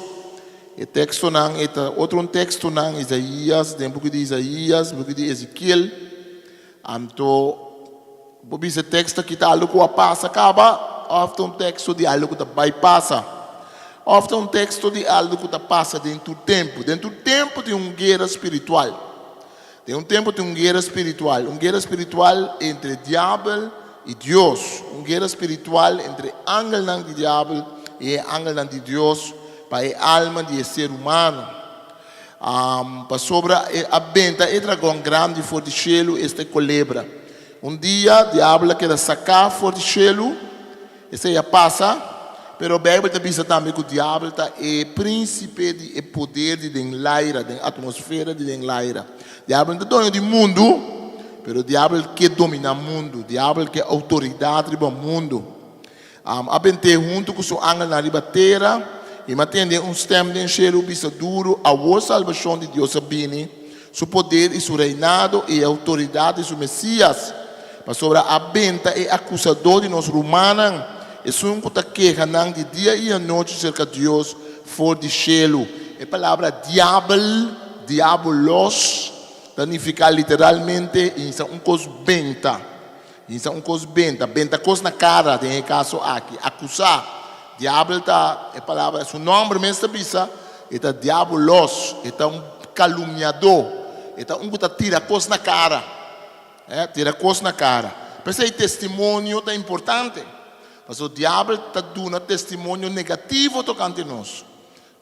E tekstonan e ta otro un tekstonan Isaías, den buki di Isaías, buki di Ezekiel. Anto bo bisa e teksto aki ta algu ku a pasa kaba òf ta un teksto di algu ku ta bai pasa? Òf ta un teksto di algu ku ta pasa den tur tempu? Den tur tempu tin un guera spiritual. Den un tempu tin un guera spiritual, un guera spiritual entre diabel i Dios, un guera spiritual entre angelnan di diabel i e angelnan di Dios pa e alma di e ser humano. Pasobra e a benta e dragon grandi for di shelu, esta e kolebra. Un dia diabel a keda saká for di shelu. Esei a pasa, pero Beibel ta bisa tambe ku Diabel ta e prínsipe di e poder di den laira, den atmosfera di den laira. Diabel no ta doño di mundu, pero Diabel ke dominá mundu. Diabel ke outoridat riba mundu. A bent'é huntu ku su angelnan riba tera, i mi a tende un stèm den shelu bisa duru, Awor salbashon di Dios a bini, su poder i su reinado i e outoridat di su Mesías, pasobra a benta e akusadó di nos rumannan, esun ku ta keha nan di dia i anochi serka Dios for di shelu. E palabra diabel, diabolos, ta nifiká literalmente insa un kos benta. Insa un kos benta, benta kos na kara den e kaso aki, akusá. Diabel ta, e palabra, su nòmber mes ta bisa, e ta diabolos, e ta un kalumniadó, e ta un ku ta tira kos na kara, eh, tira kos na kara. P'esei testimonio ta importante, pasobra diabel ta duna testimonio negativo tokante nos.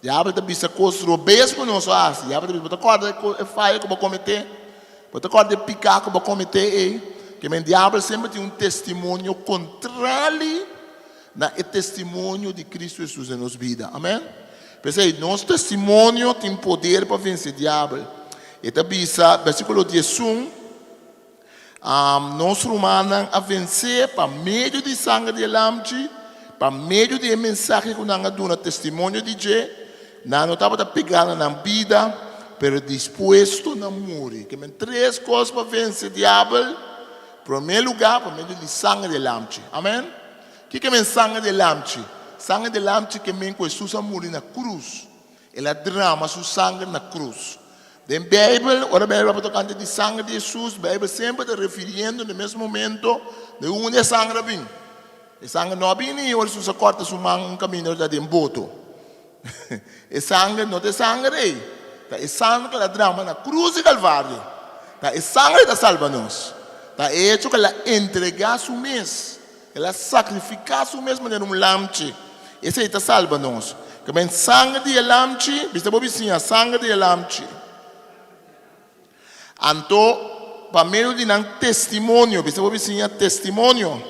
Diabel ta bisa kos robes ku nos a hasi. Diabel ta bisa, bo ta kòrda e faya ku bo a kometé? Bo ta kòrda e piká ku bo a kometé ei? Ke men diabel semper tin un testimonio kontrali na e testimonio di Kristu Hesus den nos bida. Amen? P'esei, nos testimonio tin poder pa vense diabel. E ta bisa, versíkulo diesun, Nos rumannan a vensé pa medio di sanger di e Lamchi, pa medio di e mensahe ku nan a duna testimonio di dje. Nan no tabata pegá na nan bida, pero dispuesto na muri. Ke men tres kos pa vense diabel, promé lugá, pa medio di sanger di e Lamchi. Amen. Kiko ke men sanger di e Lamchi? Sanger di e Lamchi ke men ku Hesus a muri na krus. El a drama su sanger na krus. Den Beibel, ora Beibel papia tokante di sanger di Hesus, Beibel semper ta refiriendo na e mes momento di unda e sanger a bin. E sanger no a bini ora Hesus a kòrta su man un kaminda ora ta den boto. E sanger no ta e sanger ei. Ta e sanger ku el a drama na krus di Kalvario. Ta e sanger ei ta salba nos. Ta e echo ku el a entregá su mes. El a sakrifiká su mes manera un lamchi. Esei ta salba nos. Ke men sanger di e lamchi, bisa bo bisiña, sanger di e lamchi. Anto, pa medio di nan testimonio, bisa bo bisiña, testimonio.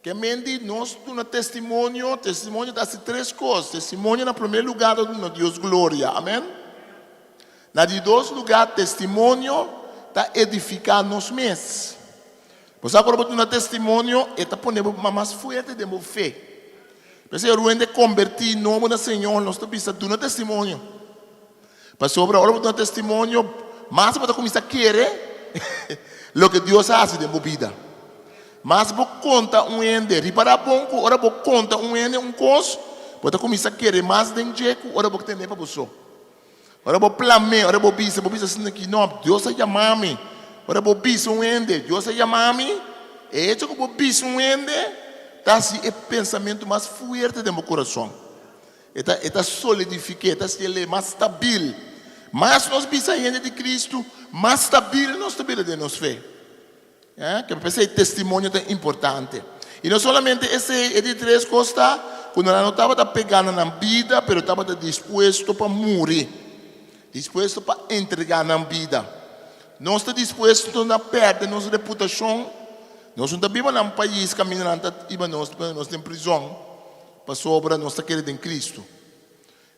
Ke men di nos duna testimonio, testimonio ta hasi tres kos. Testimonio na promé lugá ta duna Dios gloria. Amen. Na di dos lugá, testimonio ta edifiká nos mes. Bo sa ku ora bo duna testimonio, e ta pone bo mas fuerte den bo fe. P'esei ora un hende kombertí nobo na Señor, nos ta bisa, Duna testimonio. Pasobra ora bo duna testimonio, mas bo ta kuminsá kere loke Dios a hasi den bo bida. Mas bo konta un hende, ripará bon ku ora bo konta un hende un kos, bo ta kuminsá kere mas den dje ku ora bo tend'é pa bo so. Ora bo plam'é, ora bo bisa, bo bisa asina ki, No, Dios a yama mi. Ora bo bisa un hende, Dios a yama mi, e echo ku bo bisa un hende ta hasi e pensamentu mas fuerte den bo kurason. E ta e ta solidifik'é, e ta hasiel mas stabil. Mas nos bisa hende di Kristu, mas stabil nos ta bira den nos fe. Ya, ke p'esei testimonio ta importante. I no solamente esei, e di tres kos ta ku nan no tabata pegá na nan bida, pero tabata dispuesto pa muri, dispuesto pa entregá nan bida. Nos ta dispuesto na pèrdè nos reputashon. Nos no ta biba na un pais kaminda nan ta hiba nos, pone nos den prizòn. Pasobra nos ta kere den Cristo.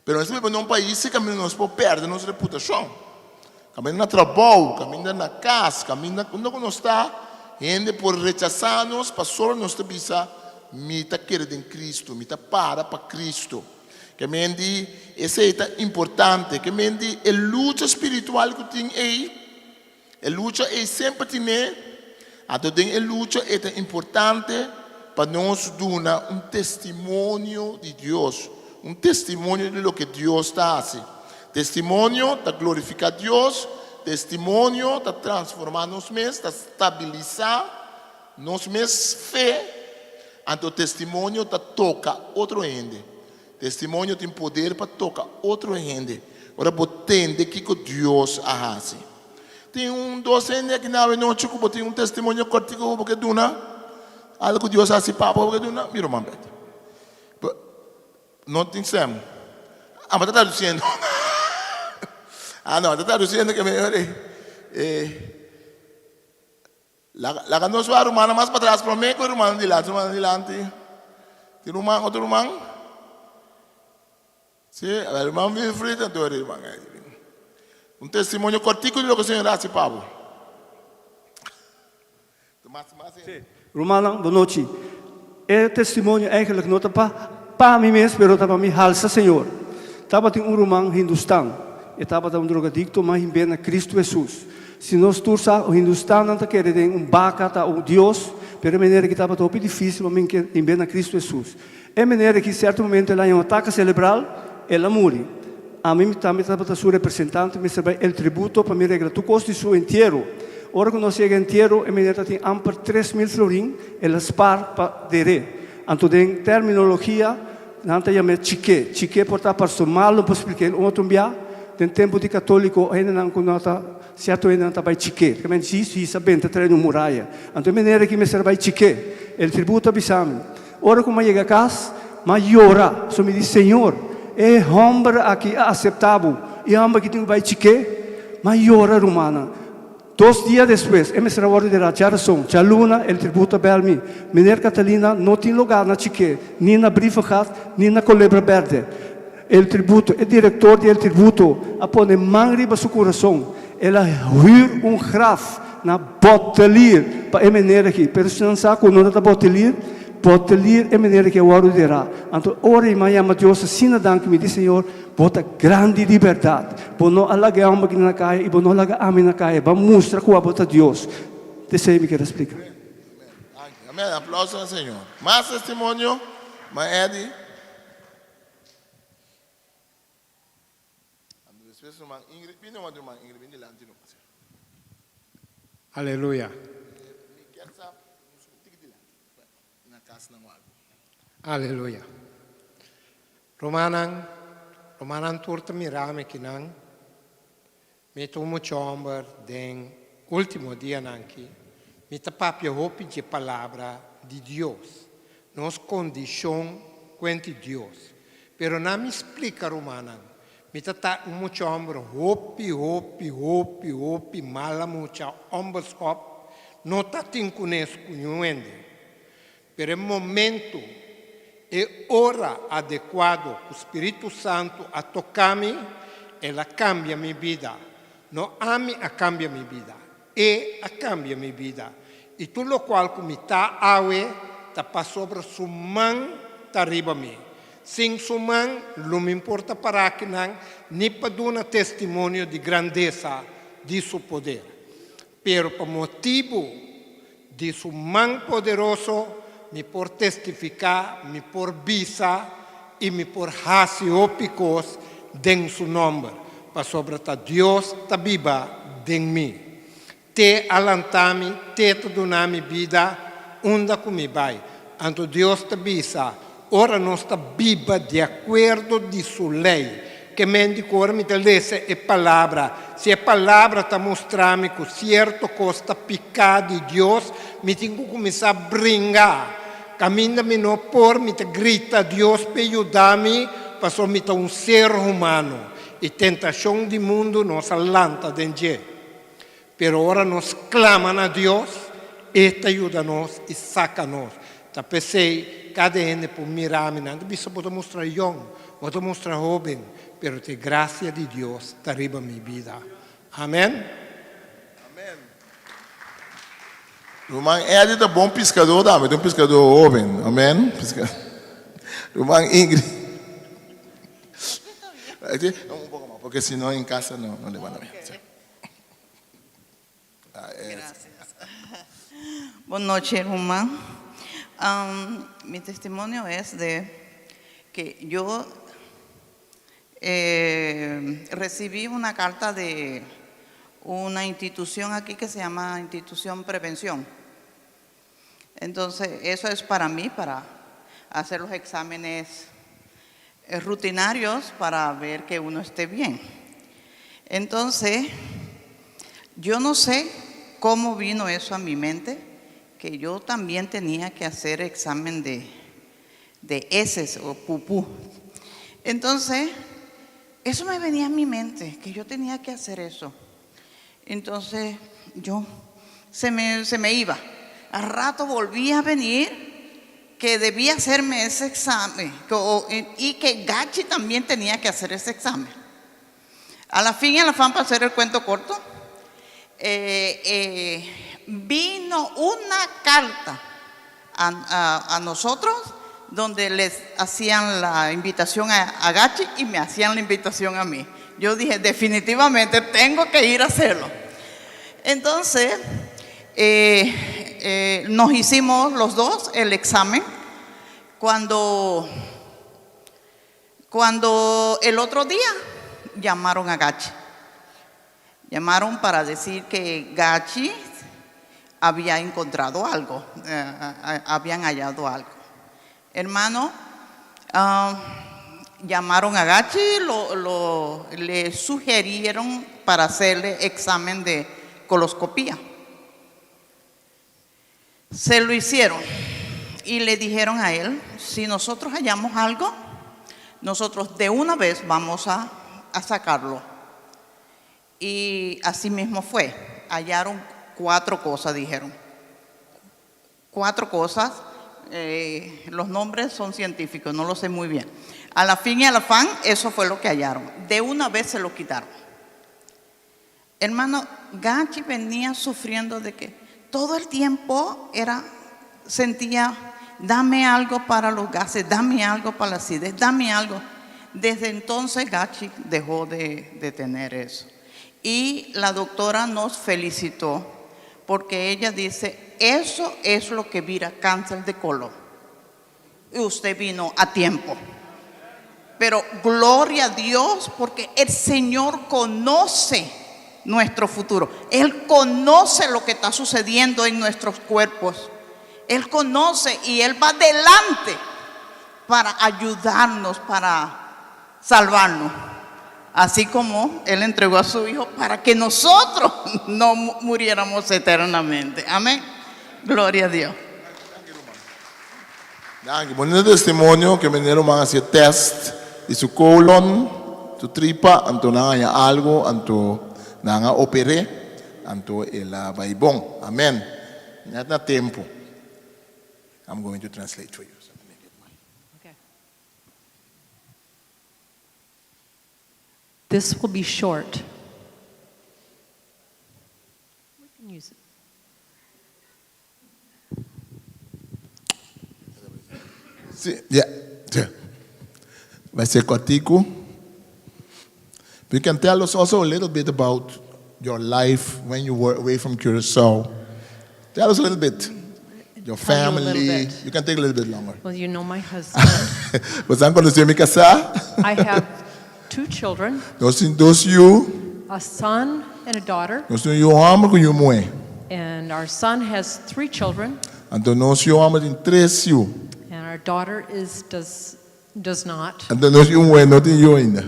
Pero nos ta biba na un pais si caminda nos por perde nos reputacion. Caminda na trabou, caminda na cas, caminda unda cu nos ta, hende por rechasa nos pasobra nos ta bisa, Mi ta kere den Cristo, mi ta para pa Cristo. Ke men di esey ta importante. Ke men di e lucha spiritual cu tin ey, E lucha ei semper tine, anto den e lucha e ta importante pa nos duna un testimonio di Dios, un testimonio di loke Dios ta hasi. Testimonio ta glorifiká Dios, testimonio ta transformá nos mes, ta stabilisá nos mes fe, anto testimonio ta toka otro hende. Testimonio tin poder pa toka otro hende ora bo tende kiko Dios a hasi. Tin un dos hende aki na awenochi ku bo tin un testimonio kòrtiku ku bo ke duna? Algu ku Dios a hasi pa bo bo ke duna? Mi ruman Betty. No tin sèm. Ah, bo ta tradusiendo. Ah, no, ta tradusiendo ke mi e. Laga nos wak rumannan mas patras promé ku e rumannan dilanti. Rumannan dilanti. Tin ruman, otro ruman? Sí, a ruman Wilfried anto e ruman Edwin. Un testimonio kòrtiku di loke Señor a hasi pa bo. Sí, rumannan, bon nochi. E testimonio eigenlijk no ta pa pa mi mes, pero ta pa mi halsa Señor. Tabatin un ruman hindustan. E tabata un drogadicto, ma himbe na Cristo Jesus. Si nos tur sa, hindustannan ta kere den un baca ta un dios, pero e manera aki tabata hopi dificil pa mi himbe na Cristo Jesus. E manera aki cierto momento el a haña un ataque cerebral, el a muri. Ami tambe tabata su representante, mester bai El Tributo pa mi regla tur cos di su entiero. Ora cu nos yega entiero, e meneer tatin amper 3000 florin, el a spaar pa der'é. Anto den terminologia, nan ta yam'é chiké. Chiké por ta paso malo pa splik'é un otro bia. Den tempo di catolico, hendenan cu no ta, cierto hendenan ta bai chiké. Ta men djis hisa benta trae un muraya. Anto e meneer aki mester a bai chiké. El Tributo a bisa mi. Ora ku mi a yega kas, mi a yora. So mi di, Señor, e hòmber aki a aseptá bo, i e hòmber aki tin ku bai chiké? Mi a yora, rumannan. Dos dia despues, e mester a wòrdu derá djarason. Djaluna, el tributo a bèl mi, Meneer Catalina no tin lugá na chiké, ni na Brievengat, ni na Kolebra Bèrdè. El tributo, e direktor di El Tributo a pone man riba su kurason. El a hür un graf na Bottelier pa e meneer aki. Pero si nan sa ku no ta Bottelier, Bottelier e meneer aki a wòrdu derá. Anto ora i mi a yama Dios asina danki, mi di, Señor, Bo ta grandi di bèrdat. Bo no a laga e hòmber aki na kaya i Bo no a laga ami na kaya. Bo a mustra ku abo ta Dios. T'esei mi kier a splika. Amèn. Aplauso na Señor. Mas testimonio, Ma Eddie. Despues ruman Ingrid, bini ruman ruman Ingrid, bini dilanti no. Aleluya. Mi kier sa un tiki dilanti. Na kas nan wak. Aleluya. Rumannan, rumannan tur ta mira mi kinan. Mi ta un mucha homber den ultimo dianan aki. Mi ta papia hopi dje palabra di Dios, nos kondishon kuenti Dios. Pero na mi splika rumannan, mi ta ta un mucha homber hopi, hopi, hopi, hopi mala mucha onbeskop, no ta tin kunes ku niun hende. Pero e momento, e ora adecuado cu Spiritu Santo a toca mi, el a cambia mi bida. No ami a cambia mi bida, E a cambia mi bida. Y tur locual cu mi ta awe ta pasobra Su man ta riba mi. Sin su man lo mi por ta pará akinan ni pa duna testimonio di grandesa di su poder. Pero pa motibu di su man poderoso mi por testifiká, mi por bisa i mi por hasi hopi kos den su nòmber, pasobra ta Dios ta biba den mi. T'e a lanta mi, t'e ta duna mi bida unda ku mi bai. Anto Dios ta bisa, ora nos ta biba di akuerdo di su lei, ke men di ku ora mi ta lesa e Palabra, si e Palabra ta mustra mi ku sierto kos ta piká di Dios, mi tin ku kuminsá bringa. Kaminda mi no por, mi ta grita Dios p'e yuda mi, pasobra mi ta un ser humano i tentashon di mundu nos a lanta den dje. Pero ora nos clama na Dios, E ta yuda nos y saca nos. Ta p'esey cada hende por mira mi, nan ta bisa bo ta mustra yong, bo ta mustra hoben, pero ta e gracia di Dios ta riba mi bida. Amen. Ruman Eddie ta bon piscador tambe, ta un piscador hoben. Amen. Ruman Ingrid. Un poco mas, porque si no en casa no, no le van a ver. Gracias. Buenas noches, ruman. Mi testimonio es de que yo eh, recibí una carta de una institución aquí que se llama Institución Prevención. Entonces, eso es para mí, para hacer los exámenes eh, rutinarios para ver que uno esté bien. Entonces, yo no sé cómo vino eso a mi mente, que yo también tenía que hacer examen de, de heces o pupú. Entonces, eso me venía a mi mente, que yo tenía que hacer eso. Entonces, yo se me, se me iba. Al rato volví a venir que debía hacerme ese examen y que Gachi también tenía que hacer ese examen. A la fin y a la fan, para hacer el cuento corto, eh, eh, vino una carta a, nosotros donde les hacían la invitación a, a Gachi y me hacían la invitación a mí. Yo dije, definitivamente tengo que ir a hacerlo. Entonces, eh, eh, nos hicimos los dos el examen. Cuando, cuando el otro día llamaron a Gachi. Llamaron para decir que Gachi había encontrado algo, eh, habían hallado algo. Hermano, ah, llamaron a Gachi, lo, le sugirieron para hacerle examen de coloscopía. Se lo hicieron y le dijeron a él, si nosotros hallamos algo, nosotros de una vez vamos a, a sacarlo. Y así mismo fue. Hallaron cuatro cosas, dijeron. Cuatro cosas. Eh, los nombres son científicos, no lo sé muy bien. A la fin y al afán, eso fue lo que hallaron. De una vez se lo quitaron. Hermano, Gachi venía sufriendo de que todo el tiempo era, sentía, dame algo para los gases, dame algo para la acidez, dame algo. Desde entonces Gachi dejó de, de tener eso. Y la doctora nos felicitó porque ella dice, eso es lo que vira cáncer de colon. Y usted vino a tiempo. Pero gloria a Dios porque el Señor conoce nuestro futuro. Él conoce lo que está sucediendo en nuestros cuerpos. Él conoce y Él va delante para ayudarnos, para salvarnos. Así como Él entregó a su Hijo para que nosotros no muriéramos eternamente. Amén. Gloria a Dios. Danki. Bonito testimonio ke meneer ruman hasi e test di su colon, su tripa, anto nan haña algo, anto nan a oper'é, anto el a bai bon. Amen. Net na tempo. I'm going to translate for you. So let me get my. Okay. This will be short. We can use it. Si, yeah, si. Bai ser kòrtiku. You can tell us also a little bit about your life when you were away from Curaçao. Tell us a little bit. Your Tell you a little family. bit. You can take a little bit longer. Well, you know my husband. Bo konosé mi kasá? I have two children, Nos tin dos yu. a son and a daughter, Nos tin un hòmber ku un muhé. and our son has three children, Anto nos yu hòmber tin tres yu. and our daughter is does does not. Anto nos yu muhé no tin yu ainda.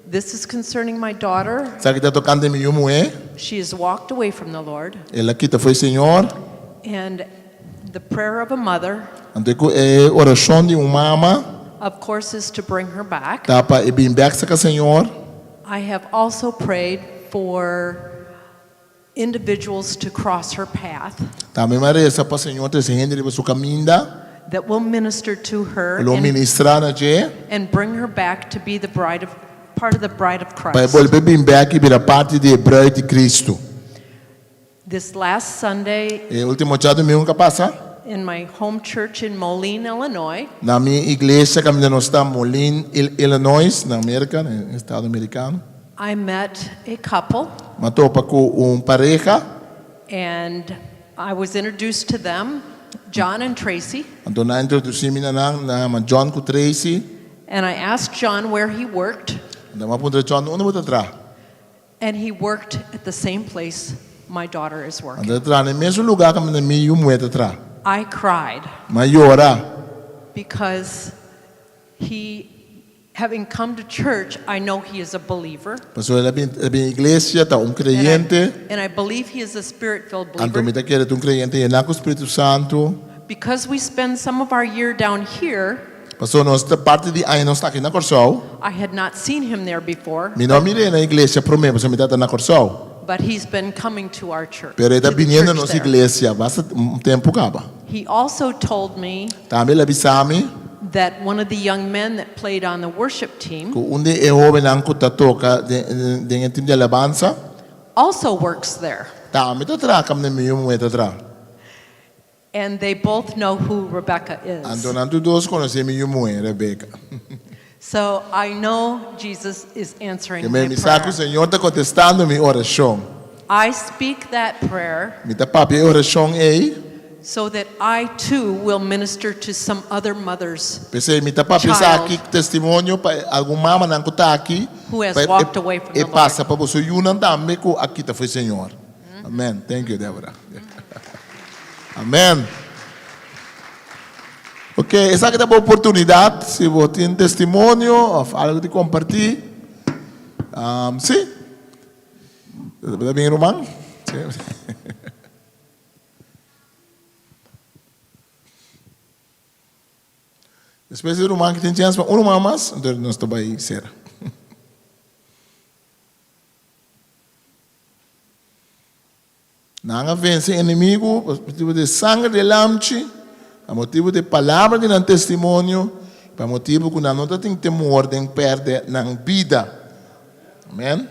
This is concerning my daughter. Esaki ta tokante mi yu muhé? She has walked away from the Lord, El a kita fo'i Señor. and the prayer of a mother, Anto e orashon di un mama of course, is to bring her back. ta pa e bin bèk serka Señor. I have also prayed for individuals to cross her path Tambe m'a resa pa Señor trese hende riba su kaminda. that will minister to her Lo and, ministrá na dje. and bring her back to be the bride of part of the bride of Pa Christ. bolbe bin bèk i bira parti di e brùit di Kristu. This last Sunday E último djadumingu ku a pasa, in my home church in Moline, Illinois, na mi iglesia kaminda nos ta Moline, Illinois, na Merka, na estado amerikano. I met a couple M'a topa ku un pareha, and I was introduced to them, John and Tracy, anto nan a introdusí mi na nan, nan yama John ku Tracy. and I asked John where he worked, Anto m'a puntra John, unda bo ta traha? and he worked at the same place my daughter is working. Anto el a traha na e mesun lugá kaminda mi yu muhé ta traha. I cried M'a yora. because he, having come to church, I know he is a believer. Pasobra el a bin, el a bin iglesia, ta un And I, kreyente. and I believe he is a spirit filled Anto mi believer. ta kere ta un kreyente yená ku Spiritu Santu. Because we spend some of our year down here, Pasobra nos ta parti di aña nos ta aki na Kòrsou. I had not seen him there before, Mi no a mir'é na iglesia promé, pasobra mi tabata na Kòrsou. but he's been coming to our church. Pero e ta to the biniendo church nos there. iglesia basta un tempu kaba. He also told me Tambe el a bisa mi that one of the young men that played on the worship team ku un di e hóbennan ku ta toka den den e tim di alabansa also works there. tambe ta traha kaminda mi yu muhé ta traha. And they both know who Rebecca is. Anto nan tur dos konosé mi yu muhé, Rebecca. So I know Jesus is answering Ke my men mi sa ku prayer. Señor ta kontestando mi orashon. I speak that prayer Mi ta papia e orashon ei. so that I too will minister to some other mothers P'esei mi ta papia Child. esaki testimonio pa algun mamanan ku ta aki. Who has Pa e walked away from e the Lord. pasa pa boso yunan tambe ku a kita fo'i Señor. Amen. Thank you, Deborah. Amen. Ok, esaki ta bo oportunidad si bo tin testimonio of algo di comparti. Um, si. Ta bien, ruman? Si. Despues di ruman ki tin chens pa un ruman mas, entonces nos ta bai sera. Nan a vense enemigu pa motibu di e sanger di e Lamchi, pa motibu di e palabra di nan testimonio, i pa motibu ku nan no ta tin temor den pèrdè nan bida. Amen.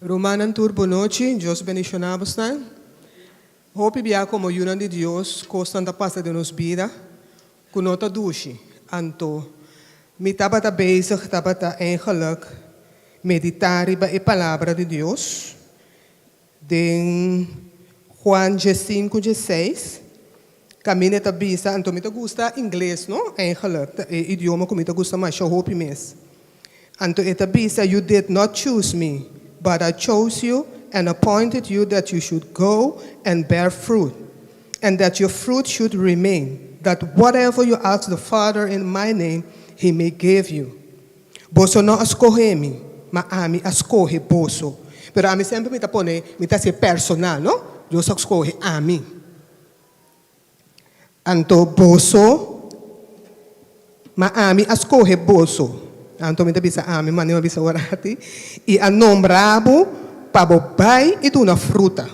Rumannan tur bonochi, Dios bendiciona bosnan. Hopi bia como yunan di Dios cosnan ta pasa den nos bida cu no ta dushi. Anto mi tabata bezig tabata eigenlijk medita riba e palabra di Dios den Juan diescinco diesseis caminda e ta bisa, anto mi ta gusta ingles no eigenlijk ta e idioma cu mi ta gusta masha hopi mes. Anto e ta bisa, You did not choose me, but I chose you and appointed you that you should go and bear fruit, and that your fruit should remain, that whatever you ask the Father in my name, he may give you. Boso no a skohe mi, ma ami a skohe boso. Pero ami semper mi ta pone, mi ta hasié personal, no? Dios a skohe ami. Anto boso, ma ami a skohe boso. Anto mi ta bisa ami, manera mi a bisa orati, i a nombra bo pa bo bai i duna fruta,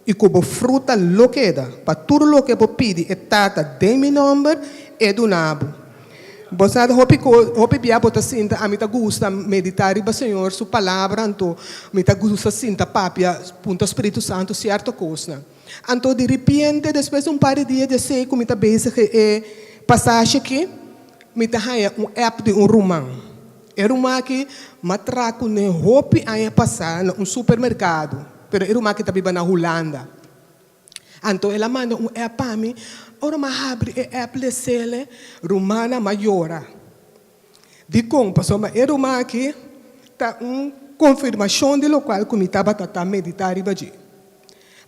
i ku bo fruta lo keda, pa tur loke bo pidi e Tata den mi nomber, e duna bo. Bo sa hopi ko, hopi bia bo ta sinta, ami ta gusta meditá riba Señor su palabra, anto mi ta gusta sinta papia punta Spiritu Santu sierto kosnan. Anto di ripiente despues di un par di dia di esei ku mi ta bezig e. pasashi aki, mi ta haña un app di un ruman. E ruman aki m'a traha kuné hopi aña pasá na un supermerkado, pero e ruman aki ta biba na Hulanda. Anto el a manda un app pa mi, ora m'a habri e app les'el, rumannan m'a yora. Dikon? Pasobra e ruman aki ta un konfirmashon di lokual ku mi tabata ta meditá riba dje.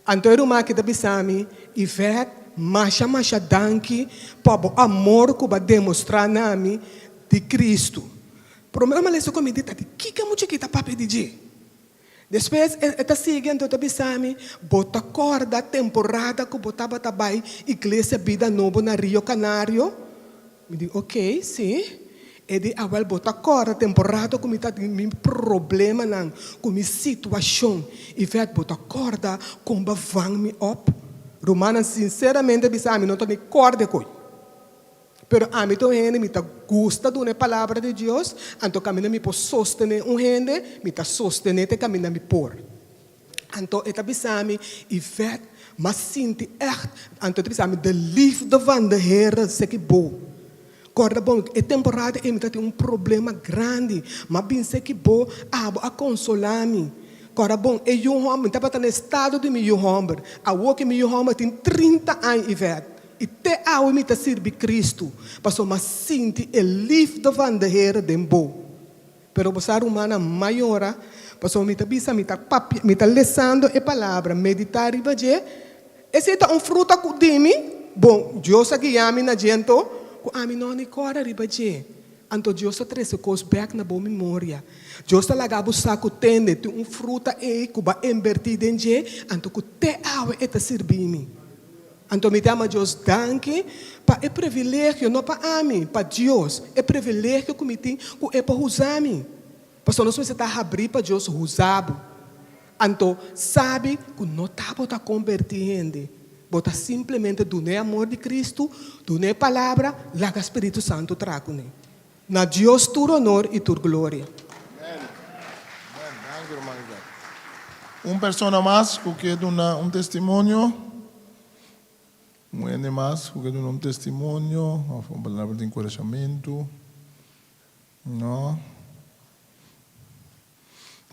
Anto e ruman aki ta bisa mi, Yvette, masha masha danki pa bo amor ku bo a demostrá na mi di Kristu. Promé mi a lesa ku mi di ta di kiko e mucha aki ta papia di dje. Despues e ta sigui anto ta bisa mi, Bo ta kòrda temporada ku bo tabata bai Iglesia Bida Nobo na Rio Canario? Mi di, Ok, sí. E di, Awèl, bo ta kòrda temporada ku mi ta tin mi problemanan ku mi situashon? Yvette, bo ta kòrda kon bo a vang mi òp? Rumannan, sinseramente bisa mi no ta ni kòrda e koi. Pero ami ta un hende, mi ta gusta duna e palabra di Dios, anto kaminda mi por sostené un hende, mi ta sostené te kaminda mi por. Anto e ta bisa mi, Yvette, m'a sinti ègt, anto e ta bisa mi, de liefde van de Heere seki bo. Kòrda bon, e temporada ei mi ta tin un problema grandi, m'a bin seki bo, abo a konsolá mi. Kòrda bon, e yu hòmber, mi tabata na estado di mi yu hòmber, awor ku mi yu hòmber tin trinta aña, Yvette. I te awe mi ta sirbi Cristo, pasobra m'a sinti e liefde van de Heere den bo. Pero bo sa rumannan, m'a yora, pasobra mi ta bisa, mi ta papia, mi ta lesando e palabra, meditá riba dje, esei ta un fruta ku di mi, bon, Dios a guia mi na dje anto, ku ami no a ni kòrda riba dje. Anto Dios ta trese kos bèk na bo memoria. Dios ta laga bo sa ku tende tin un fruta ei ku bo a inbertí den dje, anto ku te awe e ta sirbi mi. Anto mi ta ama Dios danki pa e privilegio, no pa ami, pa Dios, e privilegio ku mi tin ku e por usa mi. Pasobra nos mester ta habrí pa Dios usa bo. Anto sabi ku no ta bo ta kombertí hende, bo ta simplemente duna e amor di Kristu, duna e palabra, laga Spiritu Santu traha kuné. Na Dios tur honor i tur gloria. Amen. Amen. Danki ruman Yvette. Un persona mas ku ke duna un testimonio? Un hende mas ku ke duna un testimonio òf un palabra di enkurashamentu? No?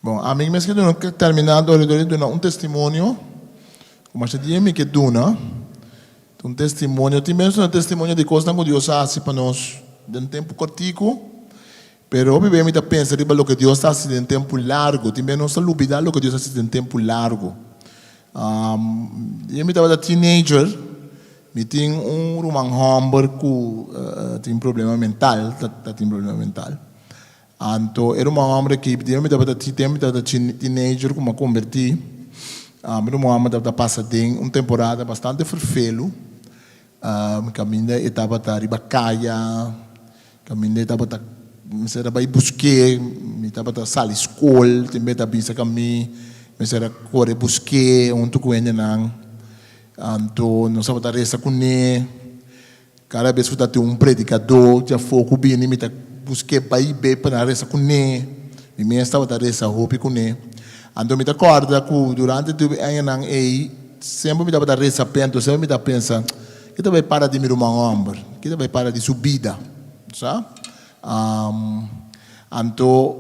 Bon, ami mes ke duna terminá dor di duna un testimonio ku masha dia mi ke duna. Ta un testimonio, tin bes duna testimonio di kosnan ku Dios a hasi pa nos den tempu kòrtiku, pero hopi bes mi ta pensa riba loke Dios ta hasi den tempu largu. Tin bes nos ta lubidá loke Dios a hasi den tempu largu. Dia mi tabata teenager, mi tin un ruman hòmber ku tin problema mental, ta tin problema mental. Anto e ruman homber aki, dia mi tabata ti tempu mi tabata teenager ku mi a kombertí, mi ruman homber tabata pasa den un temporada bastante ferfelu, kaminda e tabata riba kaya, kaminda e tabata, mi mester a bai busk'é, mi tabata sali skol, tin bes ta bisa ku ami, mi mester a kore busk'é huntu ku hendenan, anto nos tabata resa kuné. Kada bes ku ta tin un predikadó di afó ku bini, mi ta busk'é bai be pa nan resa kuné. Mi mes tabata resa hopi kuné. Anto mi ta kòrda ku durante tur e añanan ei, semper mi tabata resa p'e, anto semper mi ta pensa, Ke ta bai para di mi ruman hòmber? Ke ta bai para di su bida? Sa? Anto.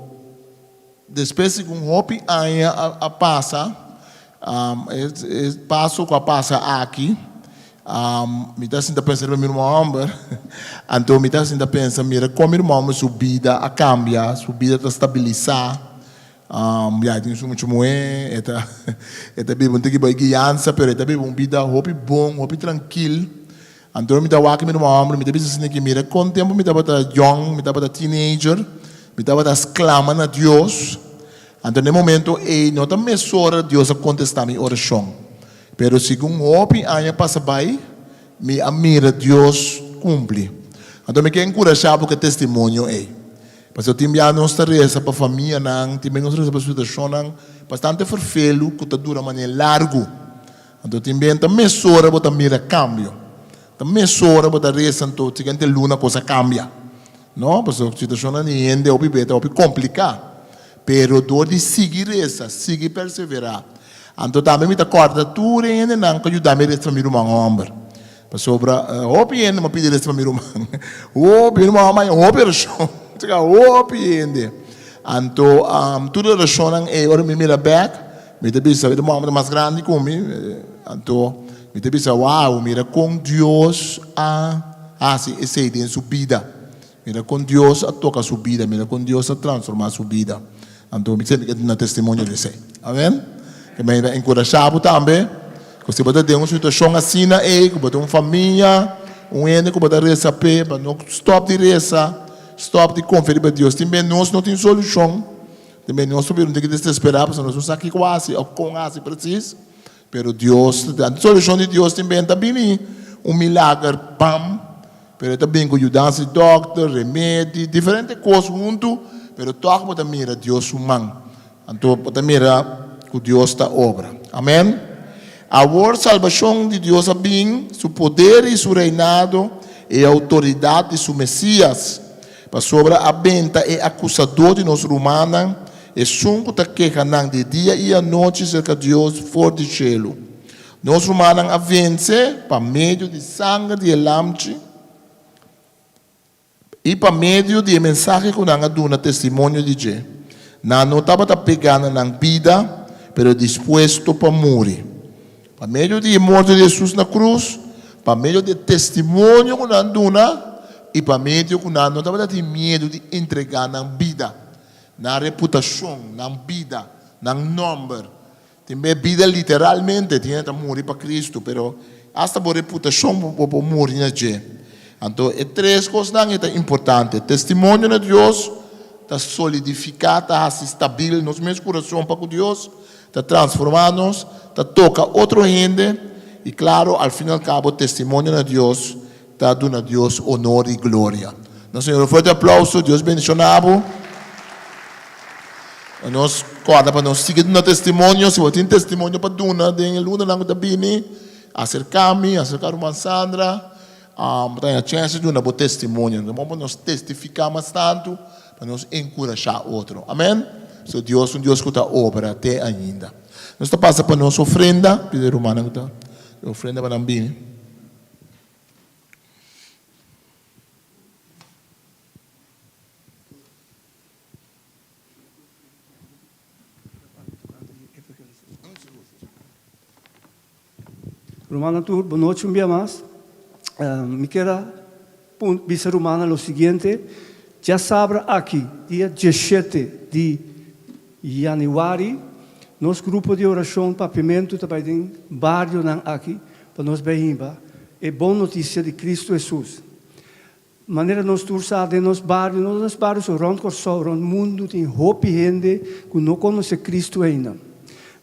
Despues di un hopi aña a pasa, e paso ku a pasa aki, mi ta sinta pensa riba mi ruman hòmber, anto mi ta sinta pensa mira kon mi ruman hòmber su bida a kambia, su bida ta stabilisá, ya e tin su mucha muhé, e ta e ta biba un tiki bai guiansa, pero e ta biba un bida hopi bon, hopi trankil. Anto mi ta wak mi ruman hòmber, mi ta bisa asina ki mira kon tempu mi tabata yòn, mi tabata teenager, mi tabata sklama na Dios. Anto na e momento ei no ta mesora Dios a kontestá mi orashon. Pero segun hopi aña pasa bai, mi a mira Dios kumpli. Anto mi ke enkurashá bo ku e testimonio ei. Pasobra tin bia nos ta resa pa famianan, tin bia nos ta resa pa situashonnan bastante ferfelu ku ta dura manera largu. Anto tin bien ta mesora bo ta mira cambio. Ta mesora bo ta reza anto siguiente luna cos a cambia. No, pasobra situacionnan di hende hopi be ta hopi complica. Pero door di sigui reza, sigui persevera. Anto tambe mi ta corda tur e hendenan cu a yuda mi reza pa mi ruman homber. Pasobra hopi hende m'a pidi resa pa mi ruman. Hopi, mi ruman a haña hopi orashon. Tsaka hopi hende. Anto tur e orashonnan ei ora mi mira bèk, mi ta bisa, e ruman ta mas grandi ku mi, anto mi ta bisa, wow, mira kon Dios a hasi esei den su bida. Mira kon Dios a toka su bida, mira kon Dios a transformá su bida. Anto mi semper ke duna testimonio di esei. Amen. Ke mi ta enkurashá bo tambe ku si bo ta den un situashon asina ei, ku bo tin un famia, un hende ku bo ta resa p'e, pa no stòp di resa, stòp di konfia riba Dios. Tin bes nos no tin solushon, tin bes nos ta bira un tiki desesperá pasobra nos no sa kiko hasi òf kon hasi presis. Pero Dios ta da. Solushon di Dios tin benta bini un milager pam, pero e ta bin ku yudansa di dòkter, remedi, diferente kos huntu, pero tòg bo ta mira Dios su man. Anto bo ta mira ku Dios ta obra. Amen. Awor salbashon di Dios a bin, su poder i su reinado, e outoridat di su Mesias, pasobra a benta e akusadó di nos rumannan, Esun ku ta keha nan di dia i anochi serka Dios for di shelu. Nos rumannan a vense pa medio di sanger di e Lamchi i pa medio di e mensahe ku nan a duna testimonio di dje. Nan no tabata pegá na nan bida, pero dispuesto pa muri. Pa medio di e morto di Hesus na krus, pa medio di e testimonio ku nan duna i pa medio ku nan no tabata tin miedu di entregá nan bida. Nan reputashon, nan bida, nan nòmber. Tin be bida literalmente, tin hende ta muri pa Kristu, pero asta bo reputashon bo por muri na dje. Anto e tres kosnan ei ta importante. Testimonio na Dios ta solidifiká, ta hasi stabil nos mes kurason pa ku Dios, ta transformá nos, ta toka otro hende i klaro al fin al kabo testimonio na Dios Ta duna Dios honor y gloria. Nos Señor un fuerte aplauso. Dios bendiciona bo. Nos corda pa nos sigui duna testimonio. Si bo tin testimonio pa duna den e lunanan cu ta bini, acerca mi, acerca ruman Sandra. Bo ta haña chance di duna bo testimonio. Nos bon pa nos testifica mas tanto, pa nos encurasha otro. Amen. So Dios un Dios cu ta obra te ainda. Nos ta pasa pa nos ofrenda. Pidi rumannan cu ta ofrenda pa nan bini. Rumannan tur, bon nochi un bia mas. Mi kier a bisa rumannan lo siguiente, djasabra aki, dia dieshete di Januari, nos grupo di orashon Papiamentu ta bai den barionan aki pa nos bai hiba e bon notisia di Kristu Hesus. Manera nos tur sa den nos bario, no nos bario so, rònt Kòrsou, rònt mundu tin hopi hende ku no konosé Kristu ainda.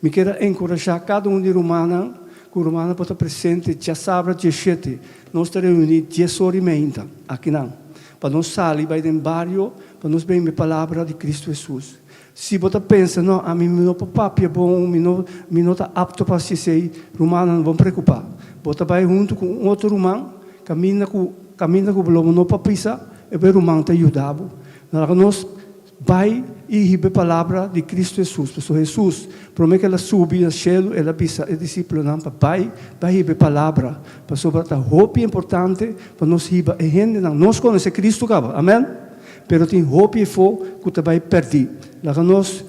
Mi kier a enkurashá kada un di rumannan ku rumannan por ta presente djasabra dieshete. Nos ta reuní dies ora i meinta akinan pa nos sali bai den bario pa nos brinda e palabra di Kristu Hesus. Si bo ta pensa, No, ami mi no por papia bon, mi no, mi no ta apto pa hasi esei, rumannan, no bo preokupá. Bo ta bai huntu ku un otro ruman, kaminda ku, kaminda ku bo lo no por pisa, e bo ruman ta yuda bo. Laga nos bai i hiba e palabra di Kristu Hesus, pasobra Hesus, promé ku el a subi na shelu, el a bisa e disipelnan pa bai, bai hiba e palabra, pasobra ta hopi importante pa nos hiba e hendenan. Nos konosé Kristu kaba, amèn? Pero tin hopi efo ku ta bai pèrdí. Laga nos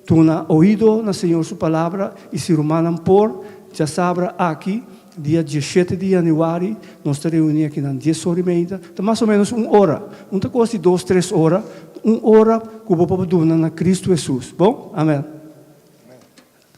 duna oido na Señor su palabra i si rumannan por, djasabra aki, dia dieshete di yanüari, nos ta reuní akinan dies ora i meida, ta mas o ménos un ora, un ta kos di dos tres ora, un ora ku bo por duna na Kristu Hesus. Bon? Amèn.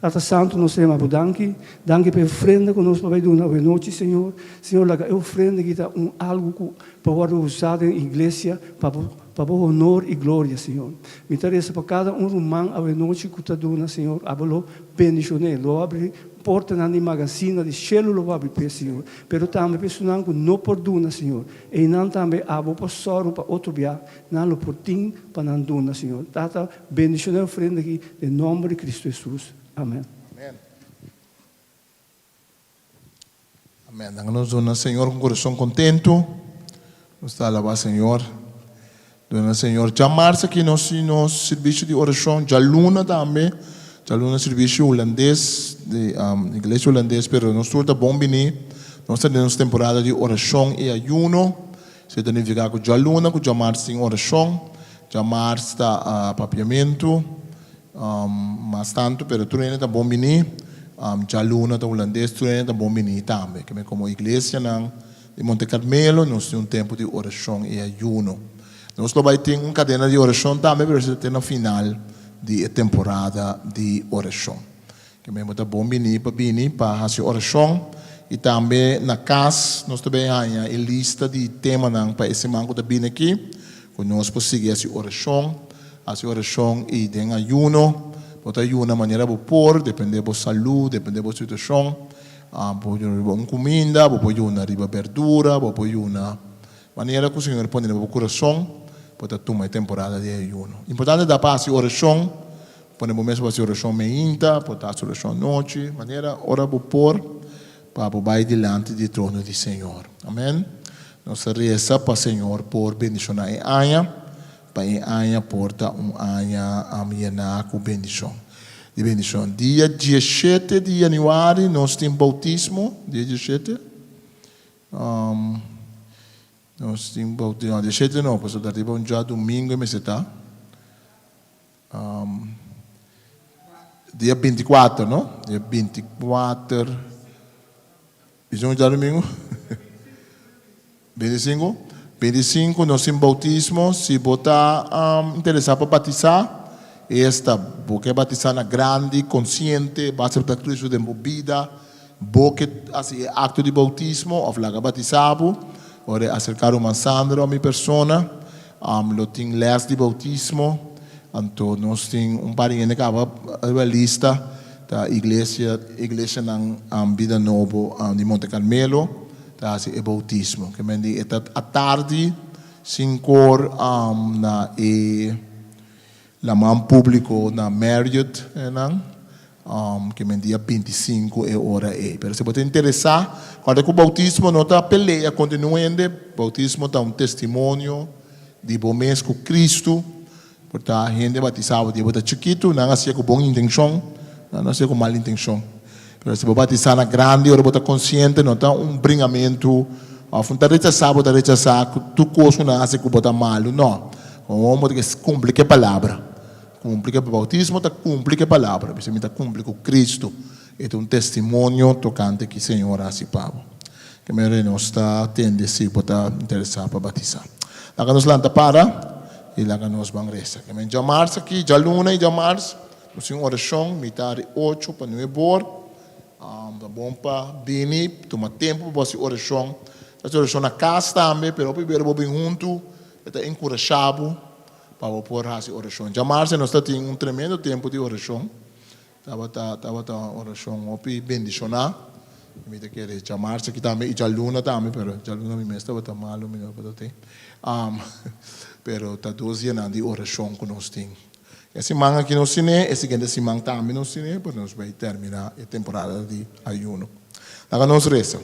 Tata Santu, nos ta yama Bo danki. Danki pa e ofrenda ku nos por bai duna awe nochi, Señor. Señor, laga e ofrenda aki ta un algu ku por wòrdu usá den iglesia pa Bo, pa Bo honor i gloria, Señor. Mi ta resa pa kada un ruman awe nochi ku ta duna, Señor. Abo lo bendishon'é, lo abri portanan di magasina di shelu lo habri p'e, Señor. Pero tambe pa esunnan ku no por duna, Señor, einan tambe Abo por sòru pa otro bia nan lo por tin pa nan duna, Señor. Tata, Bendiciona e ofrenda aki den nomber di Cristo Jesus. Amen. Amen. Amen. Danga nos duna Señor con corazon contento. Nos ta alaba Señor. Duna Señor. Djamars aki nos tin nos servicio di oracion. Djaluna tambe. Djaluna servicio hulandes di iglesia hulandes pero nos tur ta bon bini. Nos ta den nos temporada di orashon i ayuno. Esei ta nifiká ku djaluna ku djamars tin orashon. Djamars ta papiamentu mas tantu, pero tur hende ta bon biní. Djaluna ta hulandes, tur hende ta bon biní tambe. Keme komo iglesianan di Monte Carmelo nos tin un tempu di orashon i ayuno. Nos lo bai tin un kadena di orashon tambe, pero esei ta te na final di e temporada di orashon. Ke men bo ta bon bini pa bini pa hasi orashon i tambe na kas nos ta bay haña e lista di temanan pa e siman ku ta bini aki ku nos por sigui hasi orashon, hasi orashon i den ayuno. Bo ta yuna manera bo por, depende bo salu, depende bo situashon. Bo por yuna riba un kuminda, bo por yuna riba berdura, bo por yuna manera ku Señor pone riba bo kurason, bo ta tuma e temporada di ayuno. Importante ta pa hasi orashon. Pone bo mes pa hasi orashon meinta, por ta hasi orashon anochi, manera ora bo por, pa bo bai dilanti di e trono di Señor. Amen. Nos ta resa pa Señor por bendishoná e aña, pa e aña por ta un aña yená ku bendishon. Di bendishon. Dia dieshete di yanüari nos tin boutismo, dia dieshete. Nos tin boutismo, no, dieshete no, pasobra ta riba un djadumingu e mester ta. Dia binti kuater, no? Dia binti kuater. Bisa un djadumingu? 25? 25 nos tin boutismo. Si bo ta interesá pa batisá, esta, bo ke batisá na grandi, konsiente, bo a aseptá Kristu den bo bida, bo ke hasi e akto di boutismo òf laga batisá bo, ora aserká Ruman Sandro òf mi persona. Lo tin les di boutismo, anto nos tin un par di hende kaba riba lista, ta iglesia, iglesianan Bida Nobo di Monte Carmelo ta hasi e boutismo. Ke men di e ta atardi sinkor na e laman publico na Marriott nan. Ke men dia 25 e ora ei. Pero si bo ta interesá, kòrda ku boutismo no ta pelea kontra niun hende. Boutismo ta un testimonio di bo mes ku Kristu. Por ta hende batisá bo dia bo ta chikitu, nan a hasié ku bon intenshon, nan no a hasié ku mal intenshon. Pero si bo batisá na grandi ora bo ta konsiente, no ta un bringamentu òf un ta rechasá bo ta rechasá ku tur kos ku nan a hasi ku bo ta malu, no. Bo ta kumpli ku e palabra. Kumpli ku e boutismo ta kumpli ku e palabra. Bisa mi ta kumpli ku Kristu. E ta un testimonio tokante ki Señor a hasi pa bo. Ke manera nos ta tende si bo ta interesá pa batisá. Laga nos lanta para i laga nos ban resa. Ke men djamars aki, djaluna i djamars, nos tin un orashon mitar di ocho pa nuebe or. Ta bon pa bini, tuma tempu pa bo hasi orashon. Ta hasi orashon na kas tambe, pero hopi bera bo bin huntu, e ta enkurashá bo. Pa bo por hasi orashon. Djamarse nos ta tin un tremendo tempu di orashon. Tabata tabata un orashon hopi bendishoná. Mi ta kere djamarse aki tambe i djaluna tambe, pero djaluna mi mes tabata malu, mi no por ta tin. Pero ta dos dianan di orashon ku nos tin. E siman aki nos tine, e siguiente siman tambe nos tine, pero nos bai terminá e temporada di ayuno. Laga nos resa.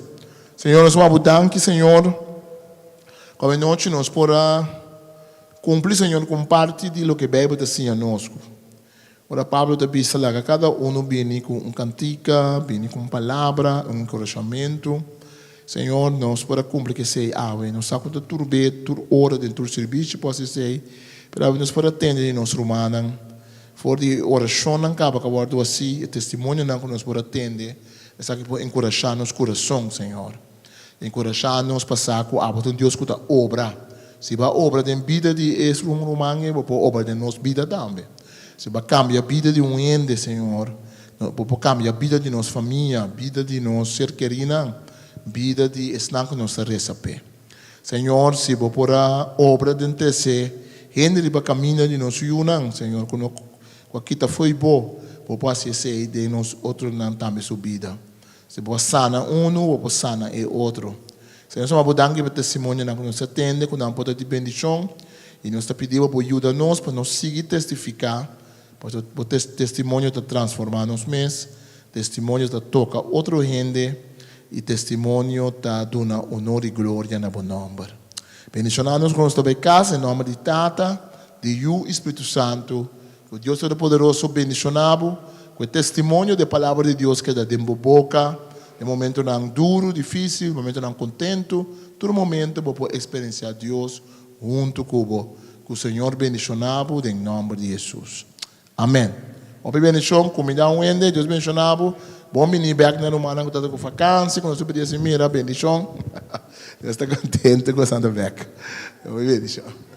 Señor, nos wou danki, Señor, ku awenochi nos por a Kumpli, Señor, ku un parti di loke Beibel ta siña nos. Ora Pablo ta bisa laga kada unu bini ku un kantika, bini ku un palabra, un enkurashamentu. Señor, nos por a kumpli ku esei awe. Nos sa ku ta tur be, tur ora, den tur sirbishi por hasi esei, pero awe nos por a tende di nos rumannan. For di e orashonnan kaba ku a wòrdu hasí, e testimonionan ku nos por a tende, esaki por enkurashá nos kurason, Señor. Enkurashá nos pa sa ku abo ta un Dios ku ta obra. Si bo a obra den bida di e un ruman ei, bo por obra den nos bida tambe. Si bo a kambia bida di un hende, Señor, bo por kambia bida di nos famia, bida di nos ser kerinan, bida di esnan ku nos ta resa p'e. Señor, si bo por a obra den trese hende riba kaminda di nos yunan, Señor, ku no ku a kita fo'i bo, bo por hasi esei den nos otronan tambe su bida. Si bo a sana unu, bo por sana e otro. Señor, nos ta bo danki pa testimonionan ku nos a tende, ku nan por ta di bendishon, i nos ta pidi bo por yuda nos pa nos sigui testifiká, pasobra bo testimonio ta transformá nos mes, testimonio ta toka otro hende, i testimonio ta duna honor i gloria na bo nòmber. Bendishoná nos ku nos ta bai kas, den nòmber di Tata, di Yu i Spiritu Santu. Ku Dios Todopoderoso bendishoná bo, ku e testimonio di e Palabra di Dios keda den bo boka. Den momentonan duru, difísil, momentonan kontentu, tur momento bo por eksperensiá Dios huntu ku bo. Ku Señor bendishoná bo den nòmber di Hesus. Amèn. Hopi bendishon, kumindá un hende, Dios bendishoná bo. Bon bini bèk na rumannan ku ta ku fakansi, ku nos ta pidi hasi mira, bendishon. Dios ta kontentu ku boso ta bèk. Hopi bendishon.